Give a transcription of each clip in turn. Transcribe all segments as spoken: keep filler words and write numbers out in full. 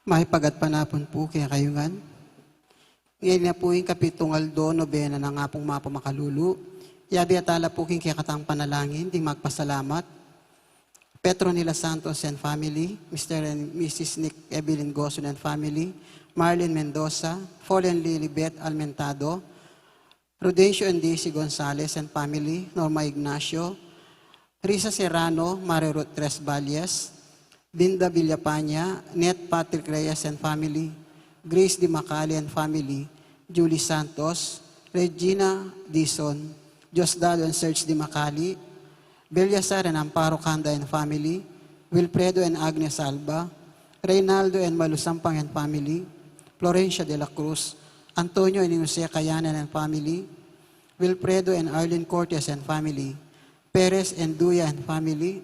Mayap a gatpanapun pu kekayu ngan. Ngeni na pu ing kapitung aldo, nobena na ning Apung Mapamakalulu. Yabe tala pu king kekatang panalangin ding magpasalamat. Petronila Santos and family, Mister and Missus Nick Evelyn Gosun and family, Marlene Mendoza, Fallen Lilibet Almentado, Prudencio and Daisy Gonzalez and family, Norma Ignacio, Risa Serrano, Mare Ruth Tres Valles, Linda Villapaña, Net Patrick Reyes and family, Grace Di Macali and family, Julie Santos, Regina Dizon, Diosdado and Serge Di Macali, Beliasar and Amparo Canda and family, Wilfredo and Agnes Alba, Reynaldo and Malu Sampang and family, Florencia de la Cruz, Antonio and Jose Kayanan and family, Wilfredo and Arlene Cortes and family, Perez and Duya and family,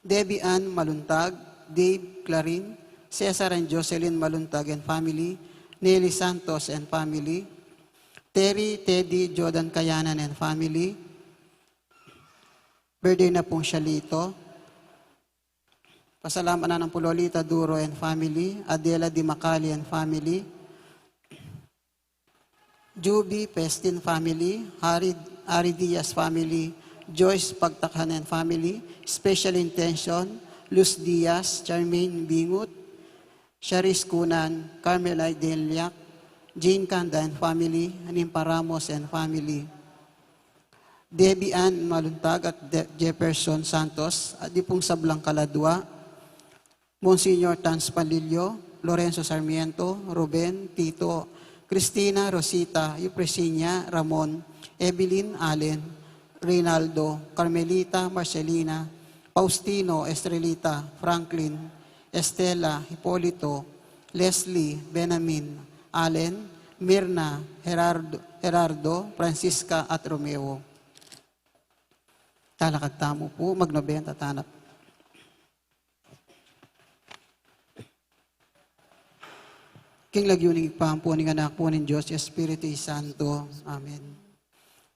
Debbie Ann Maluntag, Dave Clarin, Cesar and Jocelyn Maluntag and family, Nelly Santos and family, Terry, Teddy, Jordan Kayanan and family. Birthday na pung Shalito. Pasalamatan na pu Lolita Duro and family, Adela Di Macali and family, Juby Pestin family, Harry, Harry Diaz family, Joyce Pagtakhan and family, special intention, Luz Diaz, Charmaine Bingut, Charis Cunan, Carmelite Deliac, Jane Canda and family, Nimpa Ramos and family, Debbie Ann Maluntag at De-, Jefferson Santos, at di pung sablang kaladua, Monsignor Tans Palillo, Lorenzo Sarmiento, Ruben, Tito, Cristina, Rosita, Eupresiña, Ramon, Evelyn, Allen, Reynaldo, Carmelita, Marcelina, Faustino, Estrelita, Franklin, Estela, Hipolito, Leslie, Benamin, Allen, Mirna, Gerardo, Gerardo, Francisca, at Romeo. Talakad tamu pu, magnobena tana pu. King lagyu ning Ibpa, ampo ning Anak, ampo ning Dios Espiritu Santo. Amen.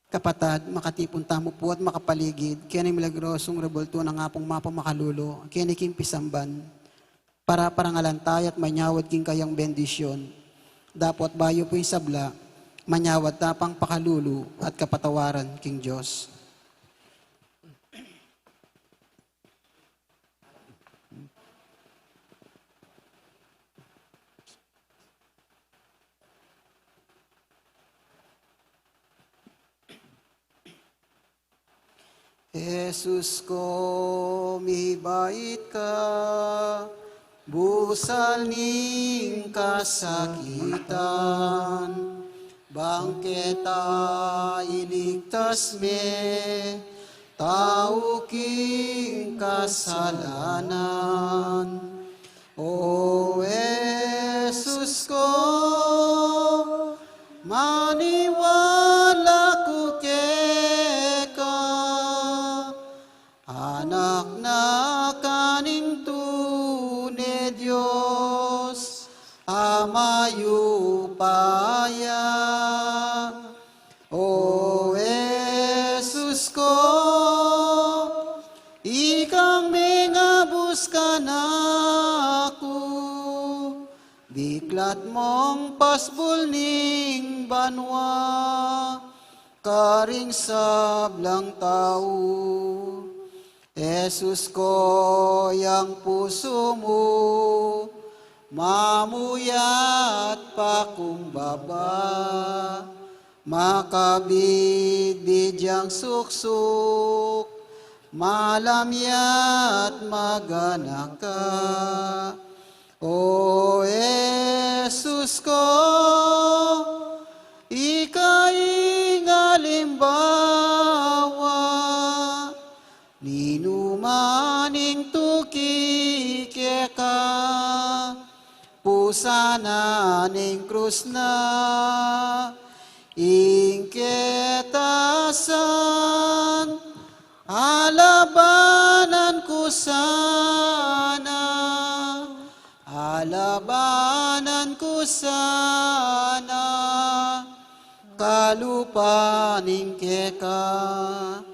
Kapatad, makatipun tamu pu at makapaligid keni king milagrosung rebulto ning Apung Mapamakalulu, keni king pisamban, para parangalan taya at manyawad king kayang bendisyon. Dapot bayu pu ing sabla, manyawad ta pang pakalulu at kapatawaran king Dios. Jesus ko, mibait ka, busal ning kasakitan, bang keta iligtas me, tau king kasalanan. O Jesus ko, maniwala ku keka, Anak na ka ning tune Dios, a mayupaya. O Jesus ko, ikang mengabus kanaku, diklat mung pasbul ning banua, karing sablang tau. Jesus ko, yang pusu mu, mamuyat pakumbaba, makabidbid yang suksuk, malamyat maganaka. O Jesus ko, ika ing alimbawa, ninuman ing tuki keka, pusan na ning krus na, ing keta san, alabanan ku sana, alabanan ku sana, kalupa ning keka.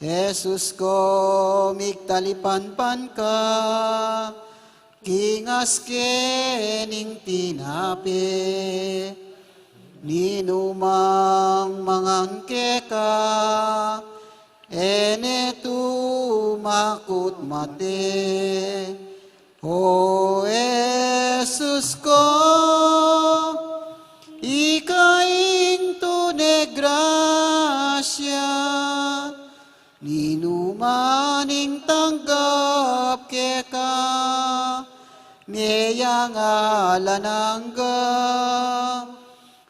Jesus ko, migtalipanpan ka, King aske ning tinape, ninumang mangan keka, e ne tumakut mate. O Jesus ko, ika ing tune grasya, ninumang tanggap keka, meyang alang angga.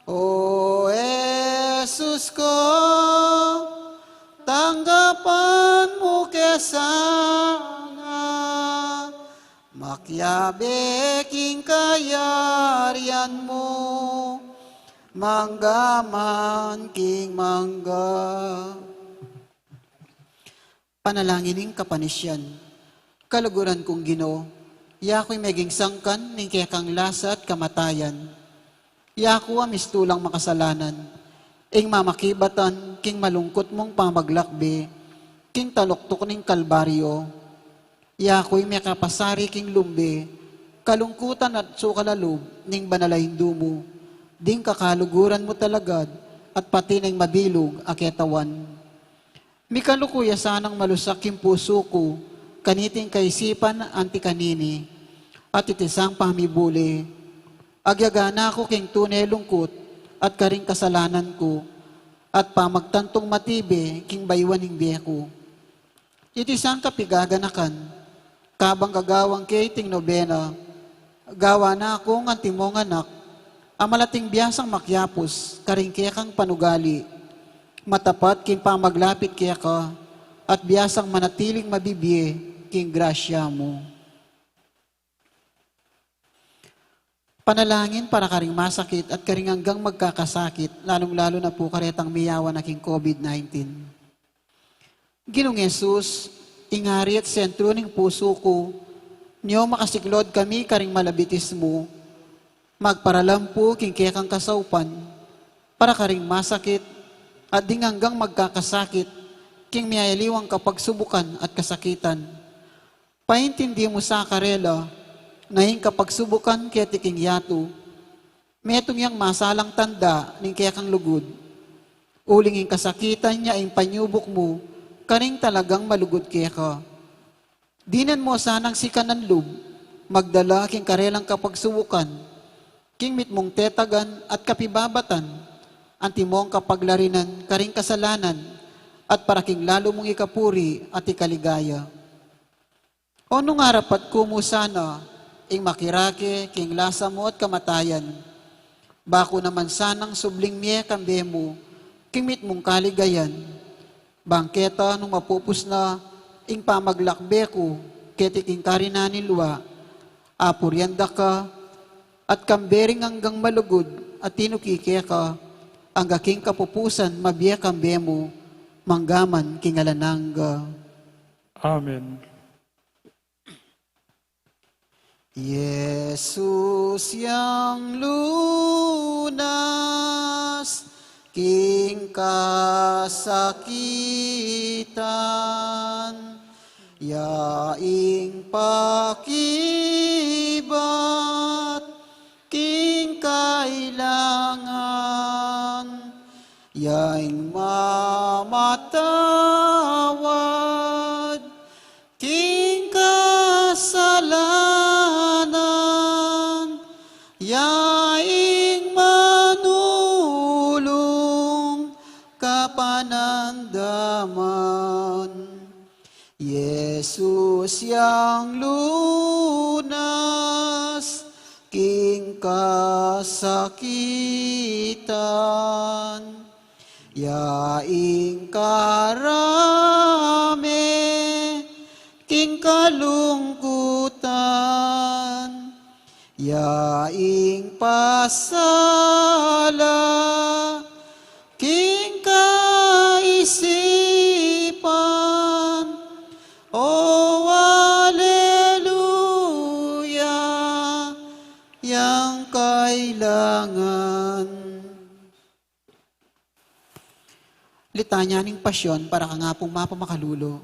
O Jesus ko, tanggapan mu ke sana, makiabe king kayarian mu, mangga man king mangga. Panalangin ning kapanisyan. Kaluguran kung Ginu, yaku ing meging sangkan ning kekang lasa at kamatayan. Yaku a mistulang makasalanan, ing mamakibatan king malungkut mung pamaglakbe king taluktuk ning Kalbaryo. Yaku ing mekapasari king lumbe, kalungkutan at sukal a lub ning banal a Indu mu, ding kakaluguran mu talagad at pati na ing mabilug a ketawan. Mikaluku ya sanang malusak king pusu ku kaniting kaisipan anti kanini, at iti sang pamibule, agyaga na ku king tune lungkut at karing kasalanan ku, at pamagtantung matibe king bayuan ning bie ku. Iti sang kapigaganakan, kabang gagawan ke iting nobena, gawa na kung antimong anak a malating biasang makiapus karing kekang panugali, matapat king pamaglapit keka, at biasang manatiling mabibie king grasya mu. Panalangin para karing masakit at karing anggang magkakasakit, lalung-lalu na pu karetang miyawa na king COVID nineteen. Ginung Jesus, ing ari at sentru ning pusu ku, nyo makasiklod kami karing malabitis mu, magparalam pu king kekang kasaupan, para karing masakit, at ding anggang magkakasakit, king miyayaliwang kapagsubukan at kasakitan. Paintindi mu sa karela, na ing kapagsubukan keti king yatu, metung yang masalang tanda ning kekang lugud. Uling ing kasakitan ya ing panyubuk mu karing talagang malugud keka. Dinan mu sanang sikanan lub, magdala king karelang kapagsubukan, king mitmung tetagan at kapibabatan, antimong kapaglarinan karing kasalanan, at para king lalu mung ikapuri at ikaligaya. O nung arapat ku mu sana ing makirake king lasa mu at kamatayan, baku naman sanang subling mie kambe mu king mitmung kaligayan, bang keta nung mapupus na ing pamaglakbe ku keti king karinan ning lua, apurian da ka, at kambe ring anggang malugud a tinuki keka, angga king kapupusan mabie kambe mu, mangga man king alang angga. Amen. Jesus yang lunas king kasakitan, ya ing pakibat king kailangan, ya ing mamatawad king kasalanan, ya ing manulung kapanandaman. Jesus yang lunas king kasakitan, ya ing karame king kalungkutan, ya ing pasala king kaisipan. O aleluya, yang kailangan. Litanya ning Pasyon para kang Apung Mapamakalulu.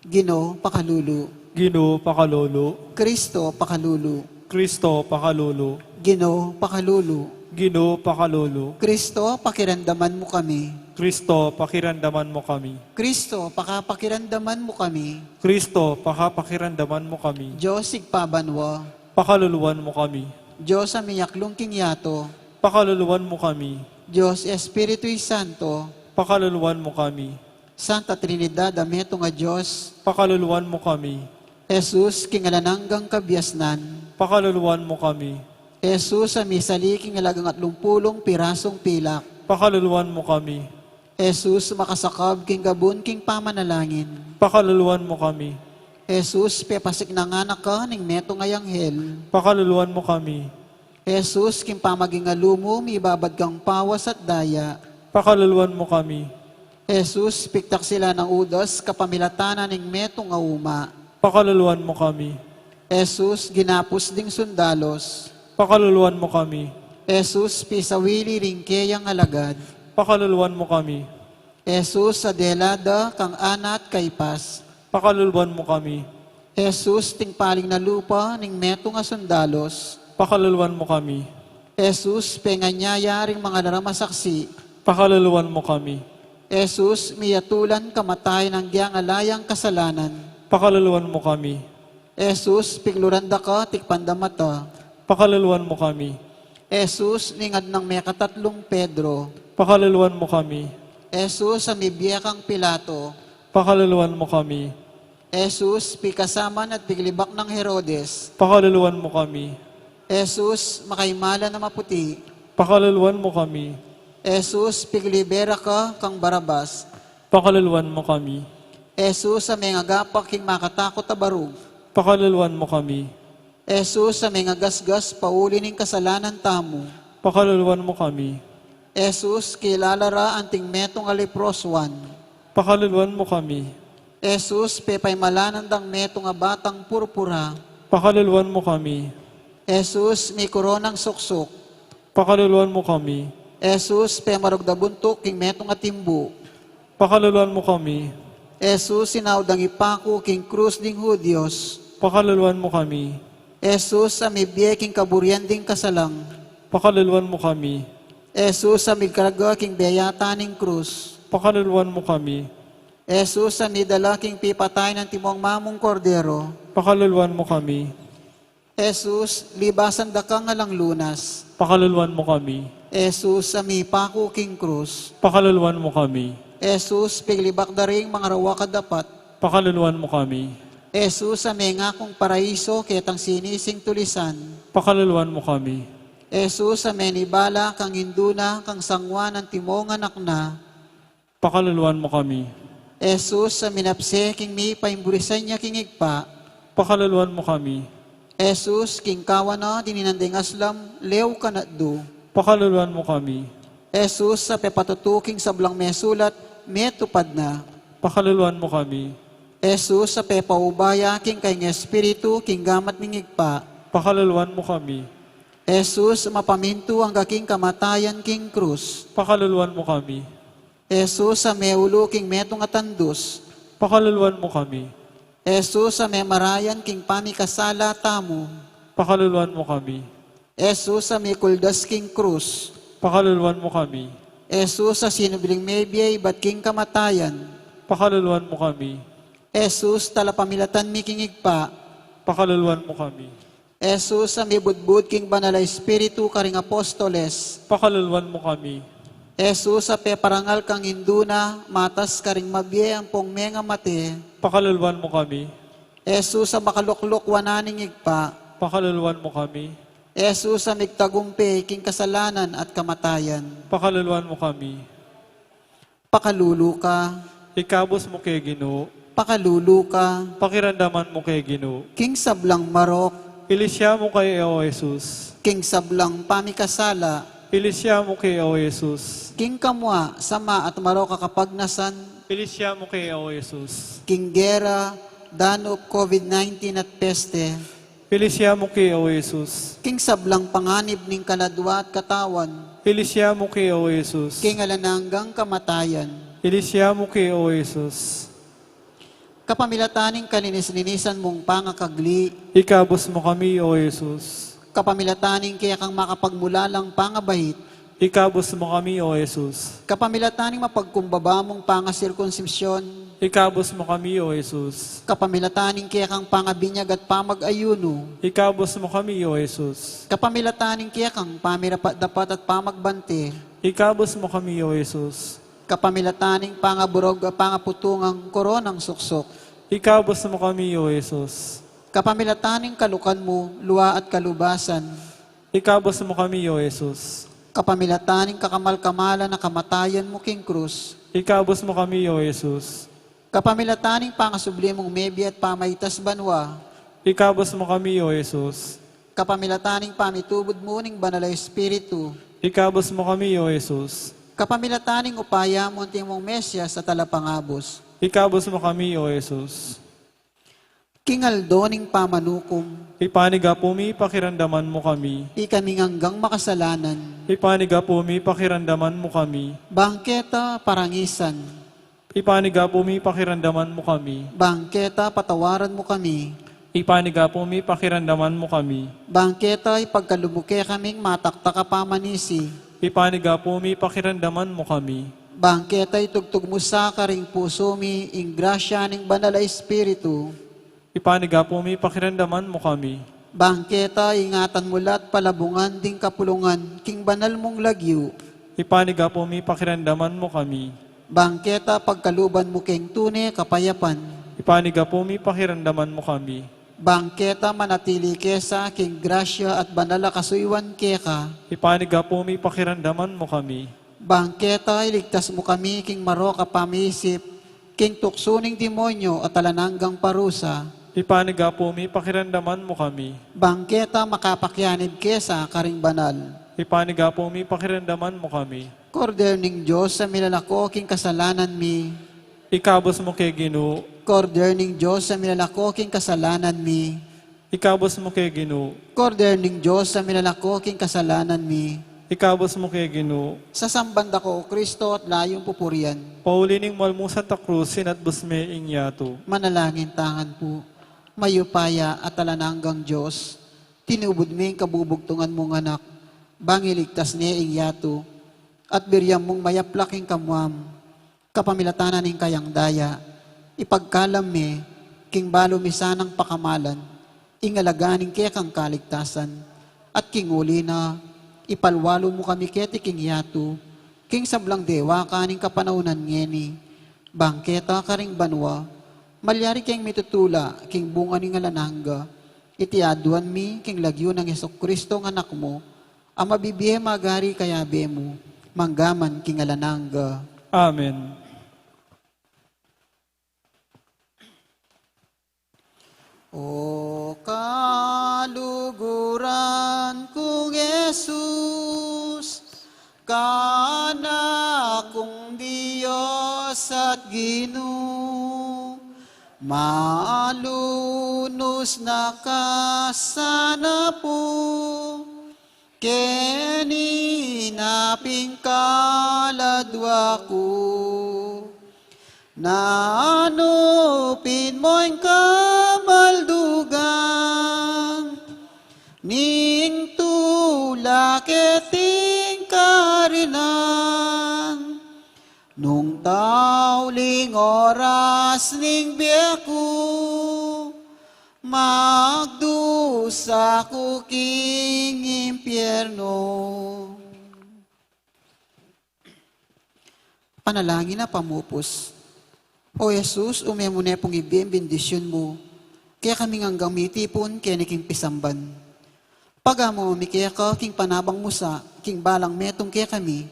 Ginu, pakalulu. Ginu, pakalulu. Kristo, pakalulu. Kristo, pakalulu. Ginu, pakalulu. Ginu, pakalulu. Kristo, pakiramdaman mu kami. Kristo, pakiramdaman mu kami. Kristo, pakapakiramdaman mu kami. Kristo, pakapakiramdaman mu kami. Dios, Ibpa banua. Pakaluluan mu kami. Dios a miyaklung king yatu. Pakaluluan mu kami. Dios Espiritu Santo. Pakaluluan mu kami. Santa Trinidad a metung a Dios. Pakaluluan mu kami. Jesus, king alang anggang kabiasnan. Pakaluluan mu kami. Jesus a misali king alang anggang atlumpulung pirasung pilak. Pakaluluan mu kami. Jesus, makasakab king gabun king pamanalangin. Pakaluluan mu kami. Jesus, pepasiknangan na ka ning metung a anghel. Pakaluluan mu kami. Jesus, king pamagingalu mu, mibabad kang pawas at daya. Pakaluluan mu kami. Jesus, piktak sila nang Judas, kapamilatan na ning metung a uma. Pakaluluan mu kami. Jesus, ginapus ding sundalos. Pakaluluan mu kami. Jesus, pisawili ring keyang alagad. Pakaluluan mu kami. Jesus, a dela da kang Ana at Kaipas. Pakaluluan mu kami. Jesus, tingpaling na lupa ning metung a sundalos. Pakaluluan mu kami. Jesus, penganyaya ring mangalaram a saksi. Pakaluluan mu kami. Jesus, miyatulan kamatayan anggyang ala yang kasalanan. Pakaluluan mu kami. Jesus, pikluran da ka, tikpan da mata. Pakaluluan mu kami. Jesus, ning adnang mekatatlung Pedro. Pakaluluan mu kami. Jesus, a mibie kang Pilato. Pakaluluan mu kami. Jesus, pikasaman at piglibak nang Herodes. Pakaluluan mu kami. Jesus, makaimalan a maputi. Pakaluluan mu kami. Jesus, piglibera ka kang Barabas. Pakaluluan mu kami. Jesus, a mengagapak king makatakut a barug. Pakaluluan mu kami. Jesus, a mengagasgas pauli ning kasalanan tamu. Pakaluluan mu kami. Jesus, kilala ra anting metung a leprosuan. Pakaluluan mu kami. Jesus, pepaimalanan dang metung a batang purpura. Pakaluluan mu kami. Jesus, mikoronang suksuk. Pakaluluan mu kami. Jesus, pemarugdabuntuk king metung a timbu. Pakaluluan mu kami. Jesus, sinaudang ipaku king krus ding Hudios. Pakaluluan mu kami. Jesus, a mibie king kaburian ding kasalang. Pakaluluan mu kami. Jesus, a migkarga king beyatan ning krus. Pakaluluan mu kami. Jesus, a midala king pipatay nang timong mamung kordero. Pakaluluan mu kami. Jesus, libasan da kang alang lunas. Pakaluluan mu kami. Jesus, a mipaku king krus. Pakaluluan mu kami. Jesus, piglibak da ring mangarawak a dapat. Pakaluluan mu kami. Jesus, a mengakung paraiso ketang sinising tulisan. Pakaluluan mu kami. Jesus, a menibala kang Indu na kang San Juan antimong anak na. Pakaluluan mu kami. Jesus, a minapse king mipaimburisan ya king Ibpa. Pakaluluan mu kami. Jesus, king kawa na dinan ding aslam, lew kanatdu. Pakaluluan mu kami. Jesus, a pepatutu king sablang mesulat, metupad na. Pakaluluan mu kami. Jesus, a pepaubaya king kayang Espiritu king gamat ning Ibpa. Pakaluluan mu kami. Jesus, mapamintu angga king kamatayan king krus. Pakaluluan mu kami. Jesus, a meulu king metung a tandus. Pakaluluan mu kami. Jesus, a memarayan king pamikasala tamu. Pakaluluan mu kami. Jesus, a mikuldas king krus. Pakaluluan mu kami. Jesus, a sinubling mebie ibat king kamatayan. Pakaluluan mu kami. Jesus, talapamilatan mi king Ibpa. Pakaluluan mu kami. Jesus, a mibudbud king Banal a Espiritu karing apostoles. Pakaluluan mu kami. Jesus, a peparangal kang Indu na, matas karing mabie ampong mengamate. Pakaluluan mu kami. Jesus, a makalukluk wanan ning Ibpa. Pakaluluan mu kami. Jesus, a migtagumpe king kasalanan at kamatayan. Pakaluluan mu kami. Pakalulu ka. Ikabus mu ke Ginu. Pakalulu ka. Pakiramdaman mu ke Ginu. King sablang marok. Ilisya mu ke, O Jesus. King sablang pamikasala. Ilisya mu ke, O Jesus. King kamua, sama at marok a kapagnasan. Ilisya mu ke, O Jesus. King gera, danup, COVID nineteen at peste. Ilisya mu ke, O Jesus. King sablang panganib ning kaladua at katawan. Ilisya mu ke, O Jesus. King alang anggang kamatayan. Ilisya mu ke, O Jesus. Kapamilatan ning kalinis-linisan mung pangakagli. Ikabus mu kami, O Jesus. Kapamilatan ning kekang makapagmulalang pangabait. Ikabus mu kami, O Jesus. Kapamilatan ning mapagkumbaba mung pangasirkunsisyon. Ikabus mu kami, O Jesus. Kapamilatan ning kekang pangabinyag at pamag-ayuno. Ikabus mu kami, O Jesus. Kapamilatan ning kekang pamirapat-dapat at pamagbante. Ikabus mu kami, O Jesus. Kapamilatan ning pangaburog at pangaputungang koronang suksok. Ikabus mu kami, O Jesus. Kapamilatan ning kalukan mu, lua at kalubasan. Ikabus mu kami, O Jesus. Kapamilatan ning kakamal-kamalan a kamatayan mu king krus. Ikabus mu kami, O Jesus. Kapamilatan ning pangasubli mung mebie at pamaitas banua. Ikabus mu kami, O Jesus. Kapamilatan ning pamitubud mu ning Banal a Espiritu. Ikabus mu kami, O Jesus. Kapamilatan ning upaya mu antimong Mesias at Talapangabus. Ikabus mu kami, O Jesus. King aldo ning pamanukum. Ipanigapu mi, pakiramdaman mu kami. Ikaming anggang makasalanan. Ipanigapu mi, pakiramdaman mu kami. Bang keta parangisan. Ipanigapu mi, pakiramdaman mu kami. Bang keta patawaran mu kami. Ipanigapu mi, pakiramdaman mu kami. Bang keta ipagkalub mu kekaming mataktak a pamanisi. Ipanigapu mi, pakiramdaman mu kami. Bang keta itugtug mu sa karing pusu mi ing grasya ning Banal a Espiritu. Ipanigapu mi, pakiramdaman mu kami. Bang keta ingatan mu la't palabungan ding kapulungan king banal mung lagyu. Ipanigapu mi, pakiramdaman mu kami. Bang keta pagkaluban mu king tune kapayapan. Ipanigapu mi, pakiramdaman mu kami. Bang keta manatili ke sa king grasya at banal a kasuyuan keka. Ipanigapu mi, pakiramdaman mu kami. Bang keta iligtas mu kami king marok a pamisip, king tuksu ning demonyo at alang anggang parusa. Ipanigapu mi, pakiramdaman mu kami. Bang keta makapakianib ke sa karing banal. Ipanigapu mi, pakiramdaman mu kami. Kordero ning Dios a milalako king kasalanan mi. Ikabus mu ke Ginu. Kordero ning Dios a milalako king kasalanan mi. Ikabus mu ke Ginu. Kordero ning Dios a milalako king kasalanan mi. Ikabus mu ke Ginu. Sasamban da ka, O Kristo, at layung pupurian. Pauli ning mal mu Santa Cruz, sinatbus me ing yatu. Manalangin tangan pu. Mayupaya at alang anggang Dios, tinubud me ing kabubugtungan mung Anak, bang iligtas ne ing yatu, at birian mung mayaplak ing kamwam. Kapamilatan na ning kayang daya, ipagkalam me king balu mi sanang pakamalan ing alaga ning kekang kaligtasan, at king uli na, ipalwalu mu kami keti king yatu, king sablang dewakan ning kapanaunan ngeni, bang keta karing banua malyari keng mitutula king bunga ning alang angga. Iti aduan mi king lagyu nang Jesucristo nga Anak mu, a mabibie magari kayabe mu, mangga man king alang angga. Amen. O kaluguran kung Jesus, Anak kung Dios at Ginu, malunus na ka sana pu, keni na pin kaladwa ku. Nanu pin mo ing kamaldugan ning tula keting karinan, nung tauling oras ning bie ku, magdusa ku king impyernu. Panalangin a pamupus. O Jesus, ume mu ne pung ibie ing bendisyun mu kekaming anggang mitipun keni king pisamban. Pagamu mi keka king panabang mu sa king balang metung kekami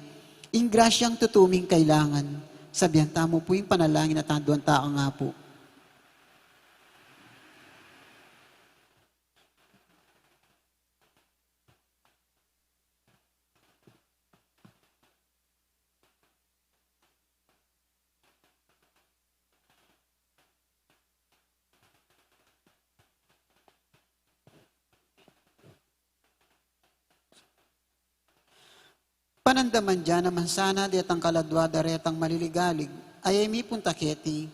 ing grasyang tutu ming kailangan. Sabian tamu pu ing panalangin at aduan ta kang Apu. Panandaman da naman sana detang kaladwa da retang maliligalig a e mipunta keti.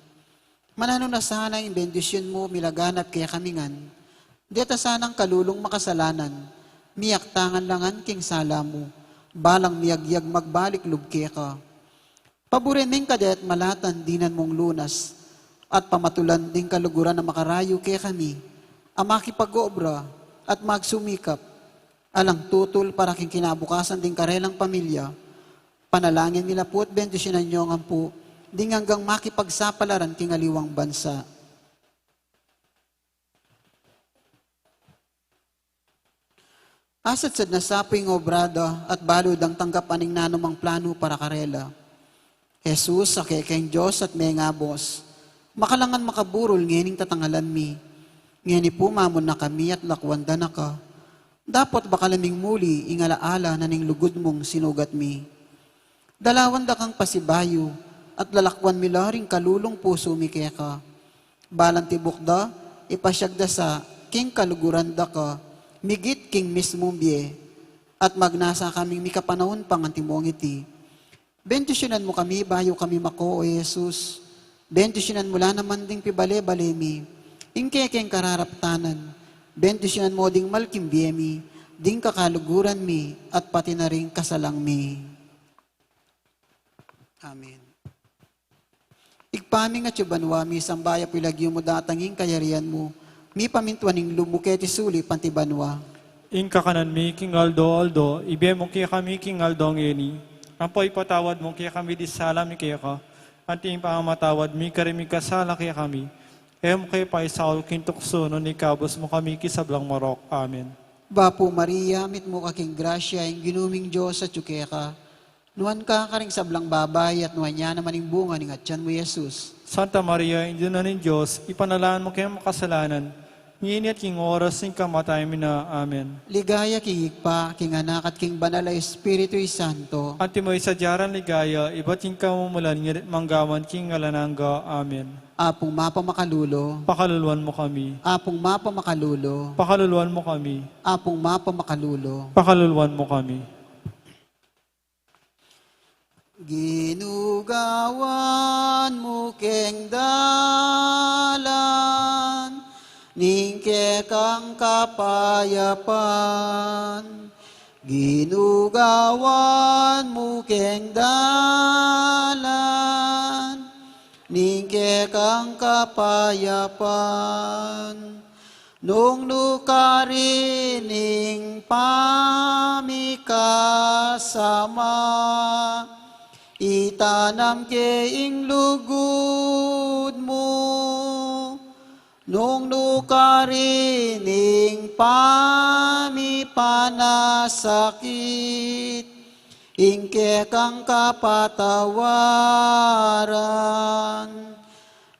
Mananu na sana ing bendisyun mu milaganap kekami ngan, deta sanang kalulung makasalanan, miyaktangan la ngan king sala mu, balang miyagyag magbalik lub keka. Paburen meng kadayat malatan dinan mung lunas, at pamatulan ding kaluguran a makarayu kekami, a makipag-obra at magsumikap, alang tutul para king kinabukasan ding karelang pamilya. Panalangin mi la pu at bendisyunan yu ngan pu ding anggang makipagsapalaran king aliwang bansa. Asatsad na sa pu ing obra da at balu dang tanggapan ing nanumang planu para karela. Jesus, a kekeng Dios at mengabus, makalangan makaburul ngening tatangalan mi. Ngeni pu mamun na kami at lakuan da na ka. Dapot baka la ming muli ing ala-ala na ning lugud mung sinugat mi. Dalawan da kang pasibayu, at lalakwan mi la ring kalulung pusu mi keka. Balang tibuk da, ipasyag da sa king kaluguran da ka, migit king mismung bie, at magnasa kaming mikapanaun pa ngan timong iti. Bendisyunan mu kami bayu kami mako, O Jesus. Bendisyunan mu la naman ding pibale-bale mi, ing kekeng kararaptanan. Bendisyunan mu ding malking bie mi, ding kakaluguran mi, at pati na ring kasalang mi. Amen. Ibpa mi, atsu ka banua, misamban ya pu ing lagyu mu, datang ing kayarian mu, mipamintuan ing lub mu keti sulip anti banua. Ing kakanan mi king aldo-aldo, ibie mu kekami king aldo ngeni. Ampo ipatawad mu kekami ding sala mi keka, anti ing pamamatawad mi karing mikasala kekami. E mu ke paisaul king tuksu, nune ikabus mu kami king sablang marok. Amen. Bapu Maria, mitmu ka king grasya, ing Ginu ming Dios atsu keka. Nuan ka karing sablang babai, at nuan ya naman ing bunga ning atian mu, Jesus. Santa Maria, Indu na ning Dios, ipanalangin mu kaming makasalanan, ngeni at king oras ning kamatayan mi na. Amen. Ligaya king Ibpa, king Anak, at king Banal a Espiritu Santo. Antimo ing sadya rang ligaya, ibat king kamumulan, ngeni at manggaman king alang angga. Amen. Apung mapamakalulu. Pakaluluan mu kami. Apung mapamakalulu. Pakaluluan mu kami. Apung mapamakalulu. Pakaluluan mu kami. Ginu, gawan mu keng dalan ning kekang kapayapan. Ginu, gawan mu keng dalan ning kekang kapayapan. Nung nukarin ing pamikasama, itanam ke ing lugud mu. Nung nukarin ing pamipanasakit, ing kekang kapatawaran.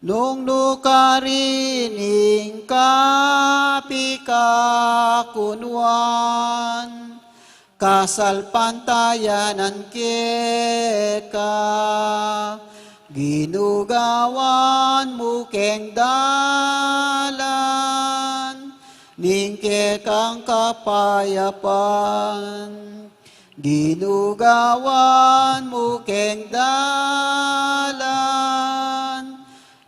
Nung nukarin ing kapikakunuan, kasalpantayanan keka. Ginu, gawan mu keng dalan ning kekang kapayapan. Ginu, gawan mu keng dalan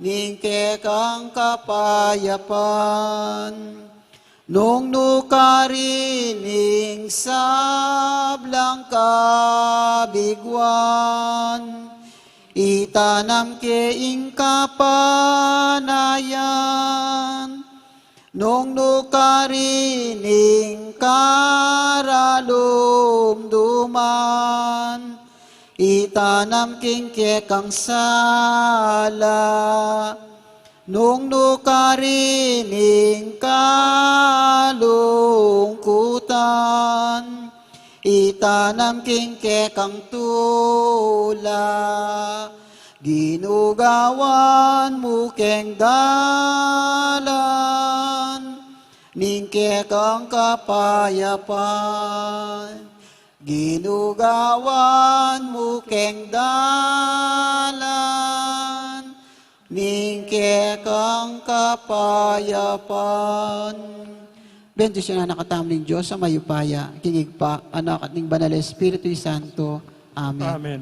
ning kekang kapayapan. Nung nukarin ing sablang kabiguan, itanam ke ing kapanayan. Nung nukarin ing karalumduman, itanam king kekang sala. Nung nukarin ing kalungkutan, itanam king kekang tula. Ginu, gawan mu keng dalan ning kekang kapayapan. Ginu, gawan mu keng dalan ning kekang kapayapan. Bendisyunan na katamu ning Dios a mayupaya, king Ibpa, Anak, at ning Banal a Espiritu Santo. Amen. Amen.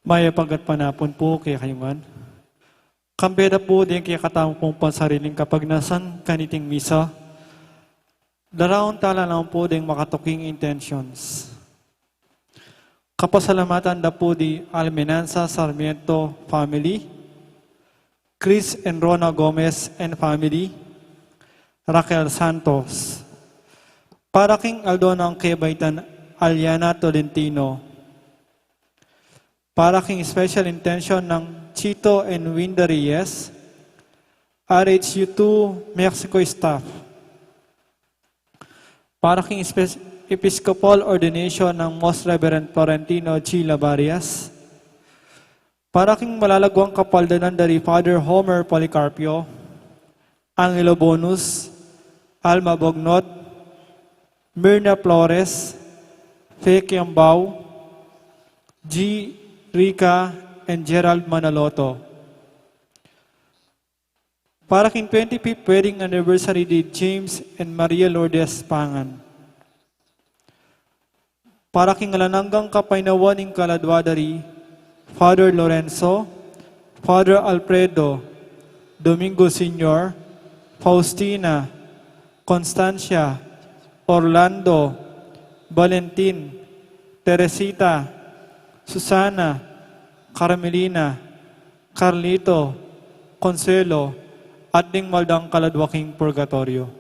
Mayap a gatpanapun pu kekayu ngan. Kambe da pu deng kekatamu pung pansariling kapagnasan kaniting misa, daraun tala naman pu deng makatuking intentions. Kapasalamatan da pu di Almenanza Sarmiento family, Chris and Rona Gomez and family, Raquel Santos. Para king aldo nang kebaitan, Aliana Tolentino. Para king special intention nang Chito and Winda Reyes, R H U two Mexico staff. Para king espe-, Episcopal ordination nang Most Reverend Florentino G. Labarias. Para king malalaguang kapaldanan dari Father Homer Policarpio, Angelo Bonus, Alma Bognot, Mirna Flores, Fe Kiambao, G. Rica, and Gerald Manaloto. Para king twenty-fifth wedding anniversary di James and Maria Lourdes Pangan. Para king alang anggang kapaynawan ning kaladua dari Father Lorenzo, Father Alfredo, Domingo Senior, Faustina, Constancia, Orlando, Valentin, Teresita, Susana, Carmelina, Carlito, Consuelo, at ding maldang kaladua king purgatoryo.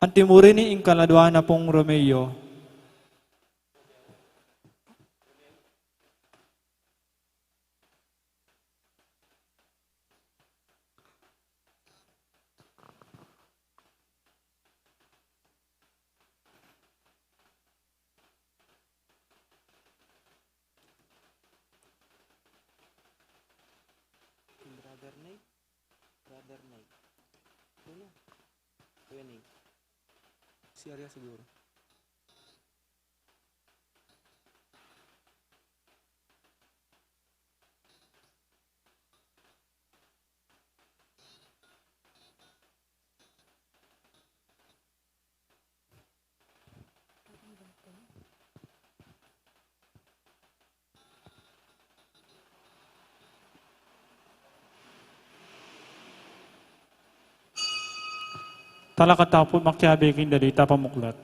Antimurin ing kaladua na pung Romeo. Brother Nate. Brother Nate. Sino? Kuya Nate. Si Arya siguro. Talakad tamu pu makiabe king Dalita Pamuklat.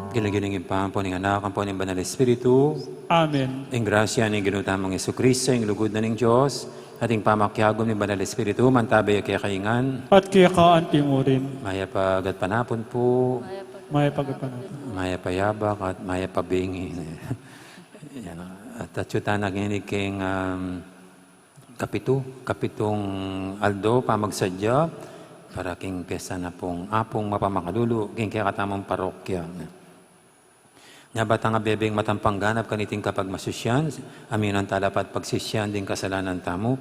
King lagyu ning Ibpa, ampo ning Anak, ampo ning Banal Espiritu. Amen. Ing grasya ning Ginu tamung Jesucristo, ing lugud na ning Dios, at ing pamakiagum ning Banal Espiritu, mantabe ya kekayu ngan. At keka antimurin. Mayap a gatpanapun pu. Mayap a gatpanapun. Mayap a yabak at mayap a bingi. Yan, at atyu tana ngeni king, um, Kapitu, kapitung aldo pamagsadya para king pesta na pung Apung mapamakalulu king kekatamung parokya. Nya ba tang abebeng matampang ganap kaniting kapagmasusyan, aminan tala pa't pagsisyan ding kasalanan tamu,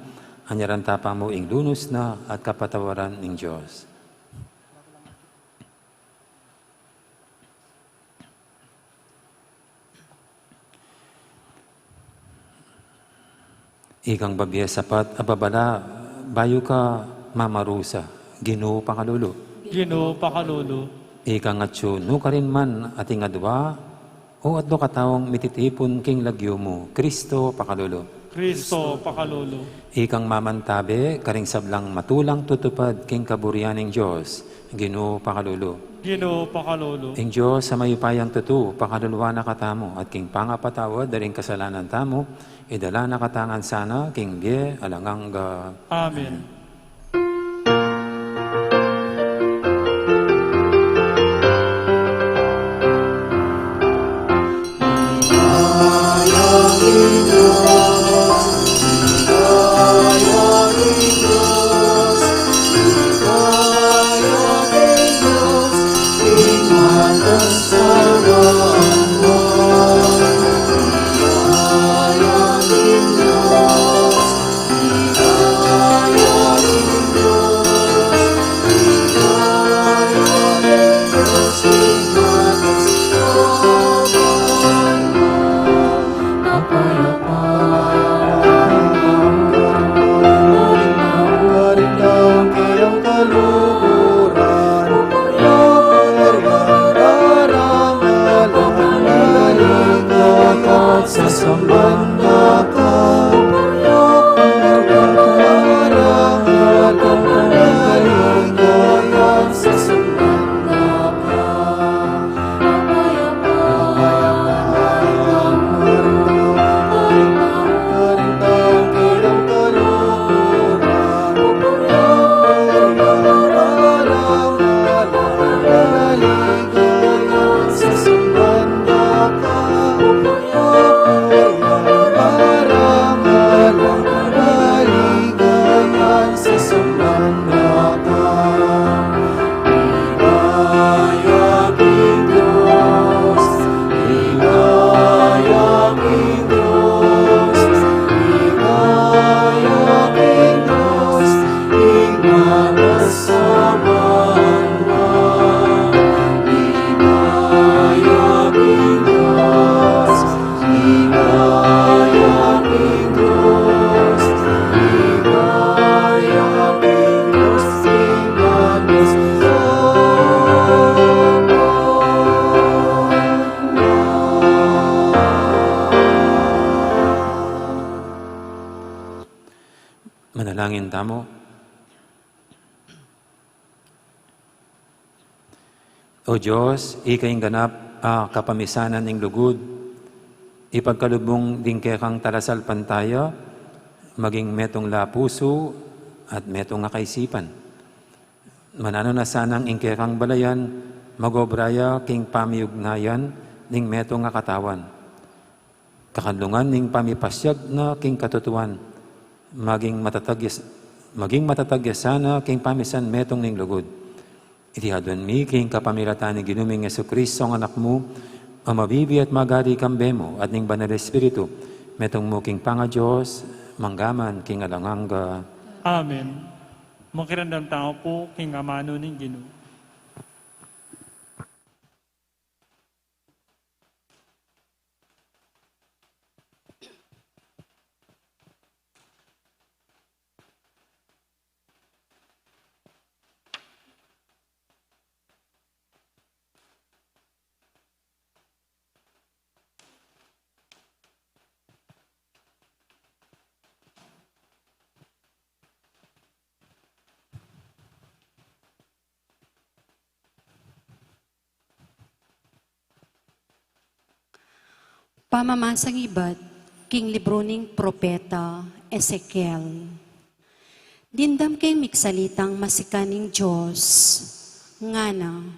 anyaran ta pa mu ing lunus na at kapatawaran ning Dios. Ikang babie, sapat a babala, bayu ka mamarusa, Ginu pakalulu. Ginu pakalulu. Ikang atyu nukarin man ating adwa, o atyu kataung mititipun king lagyu mu, Kristo pakalulu. Kristo pakalulu. Ikang mamantabe karing sablang matulang tutupad king kaburian ning Dios, Ginu pakalulu. Ginu pakalulu. Ing Dios a mayupayang tutu pakaluluan na katamu at king pangapatawad da ring kasalanan tamu, idala na katamu ngan sana king bie alang angga. Amen. Manalangin tamu. O Dios, ika ing ganap a kapamisanan ning lugud, ipagkalub mung ding kekang talasalpantaya maging metung la pusu at metung a kaisipan. Mananu na sanang ing kekang balayan magobra ya king pamiugnayan ning metung a katawan. Kakanlungan ning pamipasiag na king katutuan, maging matatag ya s-, maging matatag ya sana king pamisan metung ning lugud. Iti aduan mi king kapamilatan ning Ginu ming Jesucristo, a Anak mu, a mabibie at magari kambe mu at ning Banal Espiritu, metung mu king pangaDios, mangga man king alang angga. Amen. Makiramdam tamu pu king amanu ning Ginu. Pamamasang ibat king libru ning propeta Ezekiel. Dimdam keng migsalitang masikan ning Dios, ngana,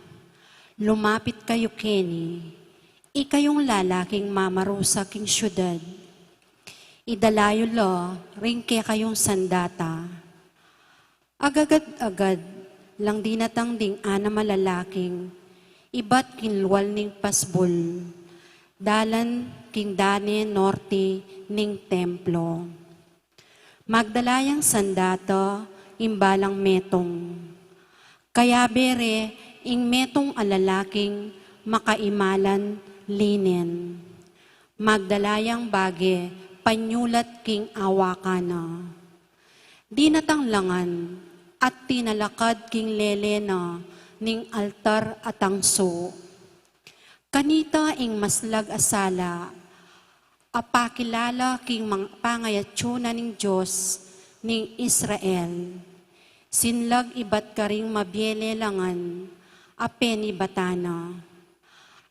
lumapit kayu keni, ikayung lalaking mamarusa king siudad. Idala yu la ring kekayung sandata. Agad-agad lang dinatang ding anam a lalaking ibat king lual ning pasbul, dalan king dane norte ning templo. Magdala yang sandata ing balang metung. Kayabe re ing metung a lalaking makaimalan linen. Magdala yang bage panyulat king awakan na. Dinatang la ngan at tinalakad king lele na ning altar a tangsu. Kanita ing maslag a sala a pakilala king mang-, pangayatsu na ning Dios ning Israel. Sinlag ibat karing mabie lelangan a penibatan na.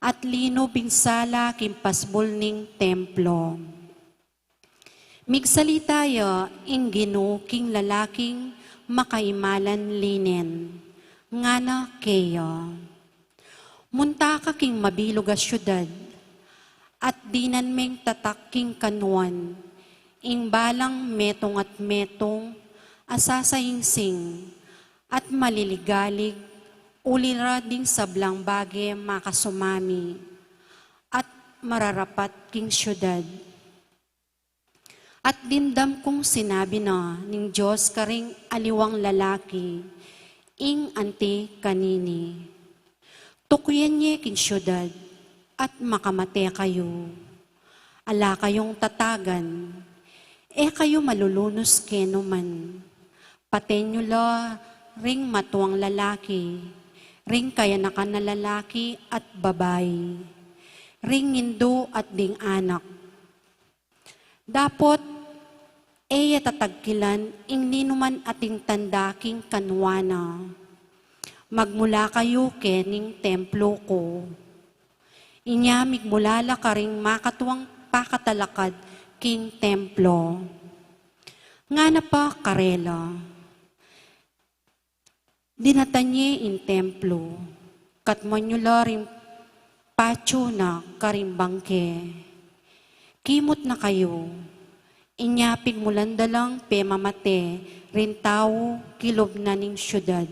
At linub ing sala king pasbul ning templo. Migsalita ya ing Ginu king lalaking makaimalan linen, ngana keya, "Munta ka king mabilug a siudad, at dinan meng tatak king kanuan ing balang metung at metung a sasaingsing at maliligalig, uli ra ding sablang bage makasumami at mararapat king siudad." At dimdam kung sinabi na ning Dios karing aliwang lalaki, ing anti kanini, "Tukuyan ye king siudad at makamate kayu. Ala kayung tatagan, e kayu malulunus kenu man. Paten yu la ring matuang lalaki, ring kayanakan a lalaki at babai, ring indu at ding anak. Dapot e ye tatagkilan ing ninuman ating tanda king kanuan na. Magmula kayu kening templo ku. Inya migmula la karing makatuang pakatalakad king templo." Ngana pa karela, "Dinatan ye ing templo, katmuan yu la ring patyu na karing bangke. Kimut na kayu, inya pigmulan da lang pemamate ring tau kilub na ning siudad."